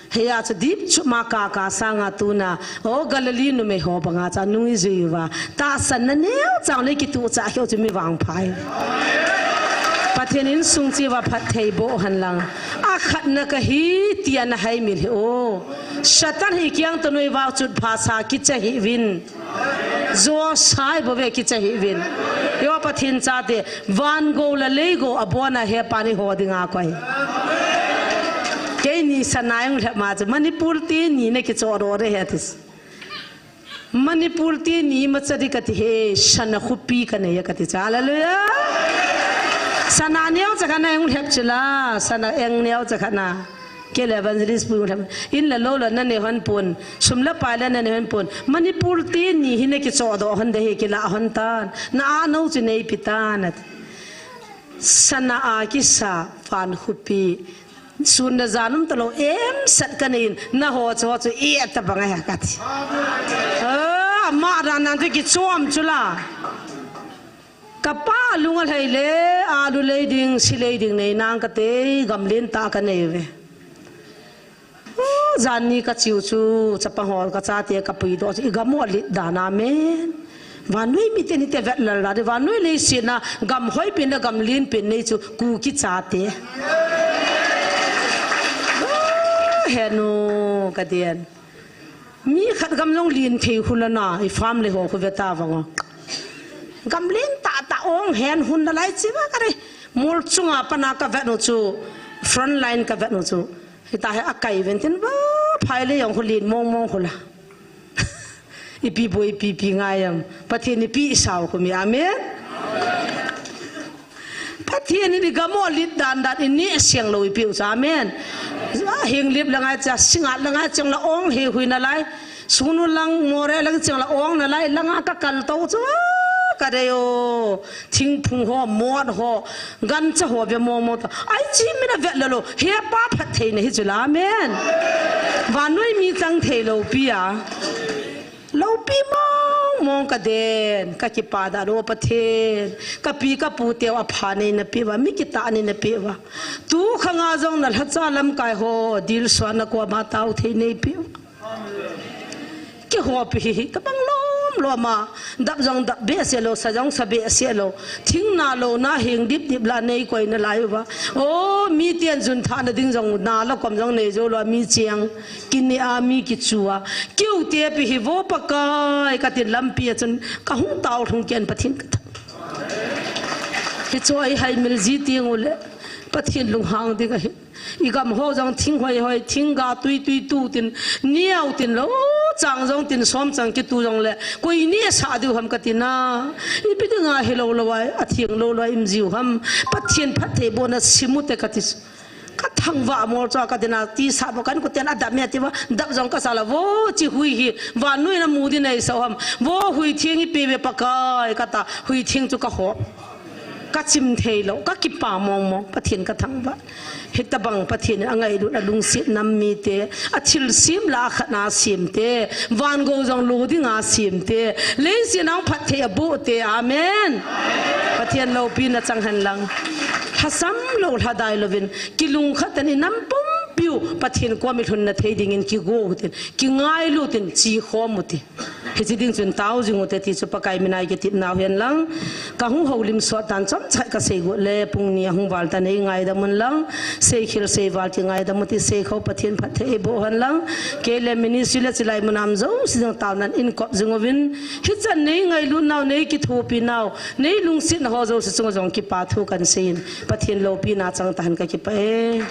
Hia chu dip chu ma ka ka sanga tuna, o Galilee numei ho banga cha nung i jui uva. Tahsan na neo chang le kituh cha kheu chu mi vangpha i. Pathen insung chi uva phatthei boh hen lang. Akhatna kahi tia na haimil hih o. Satan hi kiang to noi vang chut pha sa kicha hih uvin. Jo sai bou ve kicha hih uvin. Eiho Pathen chate, van gou le lei gou abona hepa ni ho dinga koi. Keini sana i hung lhep ma chu, Manipur te ni na kichoh doh de he ati. Manipur te ni imacha di kati he, sana khopi ka nei a kati chu. Hallelujah. Sana neo cha ka na i hung lhep chu la, sana eng neo cha ka na. Kei le evangelist pu lhem. In le lou le na nei hon pon. Sum le pai le na nei hon pon. Manipur te ni hi na kichoh doh hon de hi kila hon tan. Na a nou chu nei pi tan ati. Sana a kisa van khopi. Sun le jan um talou em sat ka nei in. Na ho chu ho chu i at ta bang a he kati. Ah, ama dan nan chu kichom chu la. Ka pa lung alhai le, alu lei ding, si lei ding nei nang kate, gam lentah ka nei uve. Oh, jan ni ka chiu chu, chapang ho ka chate ka puidoh chu, i gam u alet dan a men. Vannoi mite ni te vet lal la de, vannoi leiset na, gam hoipen le gam lenpen nei chu, Kuki chate. Oh, henu, ka den. Mi khat gam jong len thei khu la na, i farm le ho khu ve ta vang o. Gam len tah tah ong hen hun nalai chi va ka re. Mol chunga pana ka vet nu chu front line ka vet nu chu. Hita he a kai ven tin va phai le jong khu len mong mong khu la. Ipi boi ipi pi ngai am. Pathen ipi i sao khu mi. Amen. Pathen in i gam o lit dan dan in ni siang lo ipi u cha. Amen. Hing lip la ngai cha, singat la ngai chang la ong he hui nalai. Sunu lang more lang chang la ong nalai, langa ka kal to chu ka dei o. Thingphung ho, mot ho, gancha ho ve mong mong ta. Ai chi mi na vet la lo. He pa phat thei na hi chu la. Amen. Vannoi mi chang thei lo pi a. Lopi mong mong ka den, ka kipa da lo Pathen. Ka pi ka pu teu a pha nei na pi va, mi kita nei na pi va. Tu khanga jong na lhacha lamkai ho, dil suan na ko ma tau thei nei pi va. Kihopi hi hi, tabang lom lom a. Dap jong dap be se lo, sa jong sa be se lo. Thing na lo na hing dip dip la nei koi nalai va. O, mi ten jun tha na ding jong na la kom jong nei jo lo mi chiang. Kini a mi kichua. Kiu te pi hi vo Pakai ka tin lampi a chun ka hung tau lhung ken Pathen ka thang. Hi chu i hai mil ji ti ngu le Pathen lunghang ding ahi. I gam ho jong thing hoi hoi, thing ga tui tui tu tin, niau tin lo, chang jong tin, som chang kitu jong le, koi ni sa diu ham ka ti na. Ipi dinga hi lo lo ai, a thing lo lo ai, im jiu ham, Pathen phat thei bo na simu te ka ti. Ka thangvah mol chu ka ti na, ti sa bo kan ku ten a dap me ti va, dap jong ka sa la vo, chi hui hi, vannoi na mu di nei sa ham, vo hui thing ipi ve Pakai, ka ta, hui thing chu ka ho. Ka chim thei lo, ka kipa mong mong, Pathen ka thangvah. Hitabang Pathen in a ngailut a lungset nam mi te, a thilsem la a khat na sem te, van go jong lo ding a sem te, leiset a phat thei a bo te, amen. Pathen lopi na chang hen lang. Lhasam lo lhadai lovin, kilungkhat in i nam pumpiu, Pathen kom i lhun na thei dingin kigo u tin, kingailu tin, chi khom u tin. Hichi ding chun tau jing u te ti chu Pakai min a i kitep nau hen lang. Ka hung houlim sot tan chomcha ka sei got le pung ni a hung val ta nei ngaidam un lang. Sei khel sei val ti ngaidam u ti sei kho Pathen phat thei bo hen lang. Kei le ministry le chilai mun a um jouse jong tao nan in kop jing uvin. Hichan nei ngailut nau, nei kithopi nau, nei lungset na ho jouse chunga jong kipa thu kan sei in. Pathen lopi na chang ta hen ka kipa e.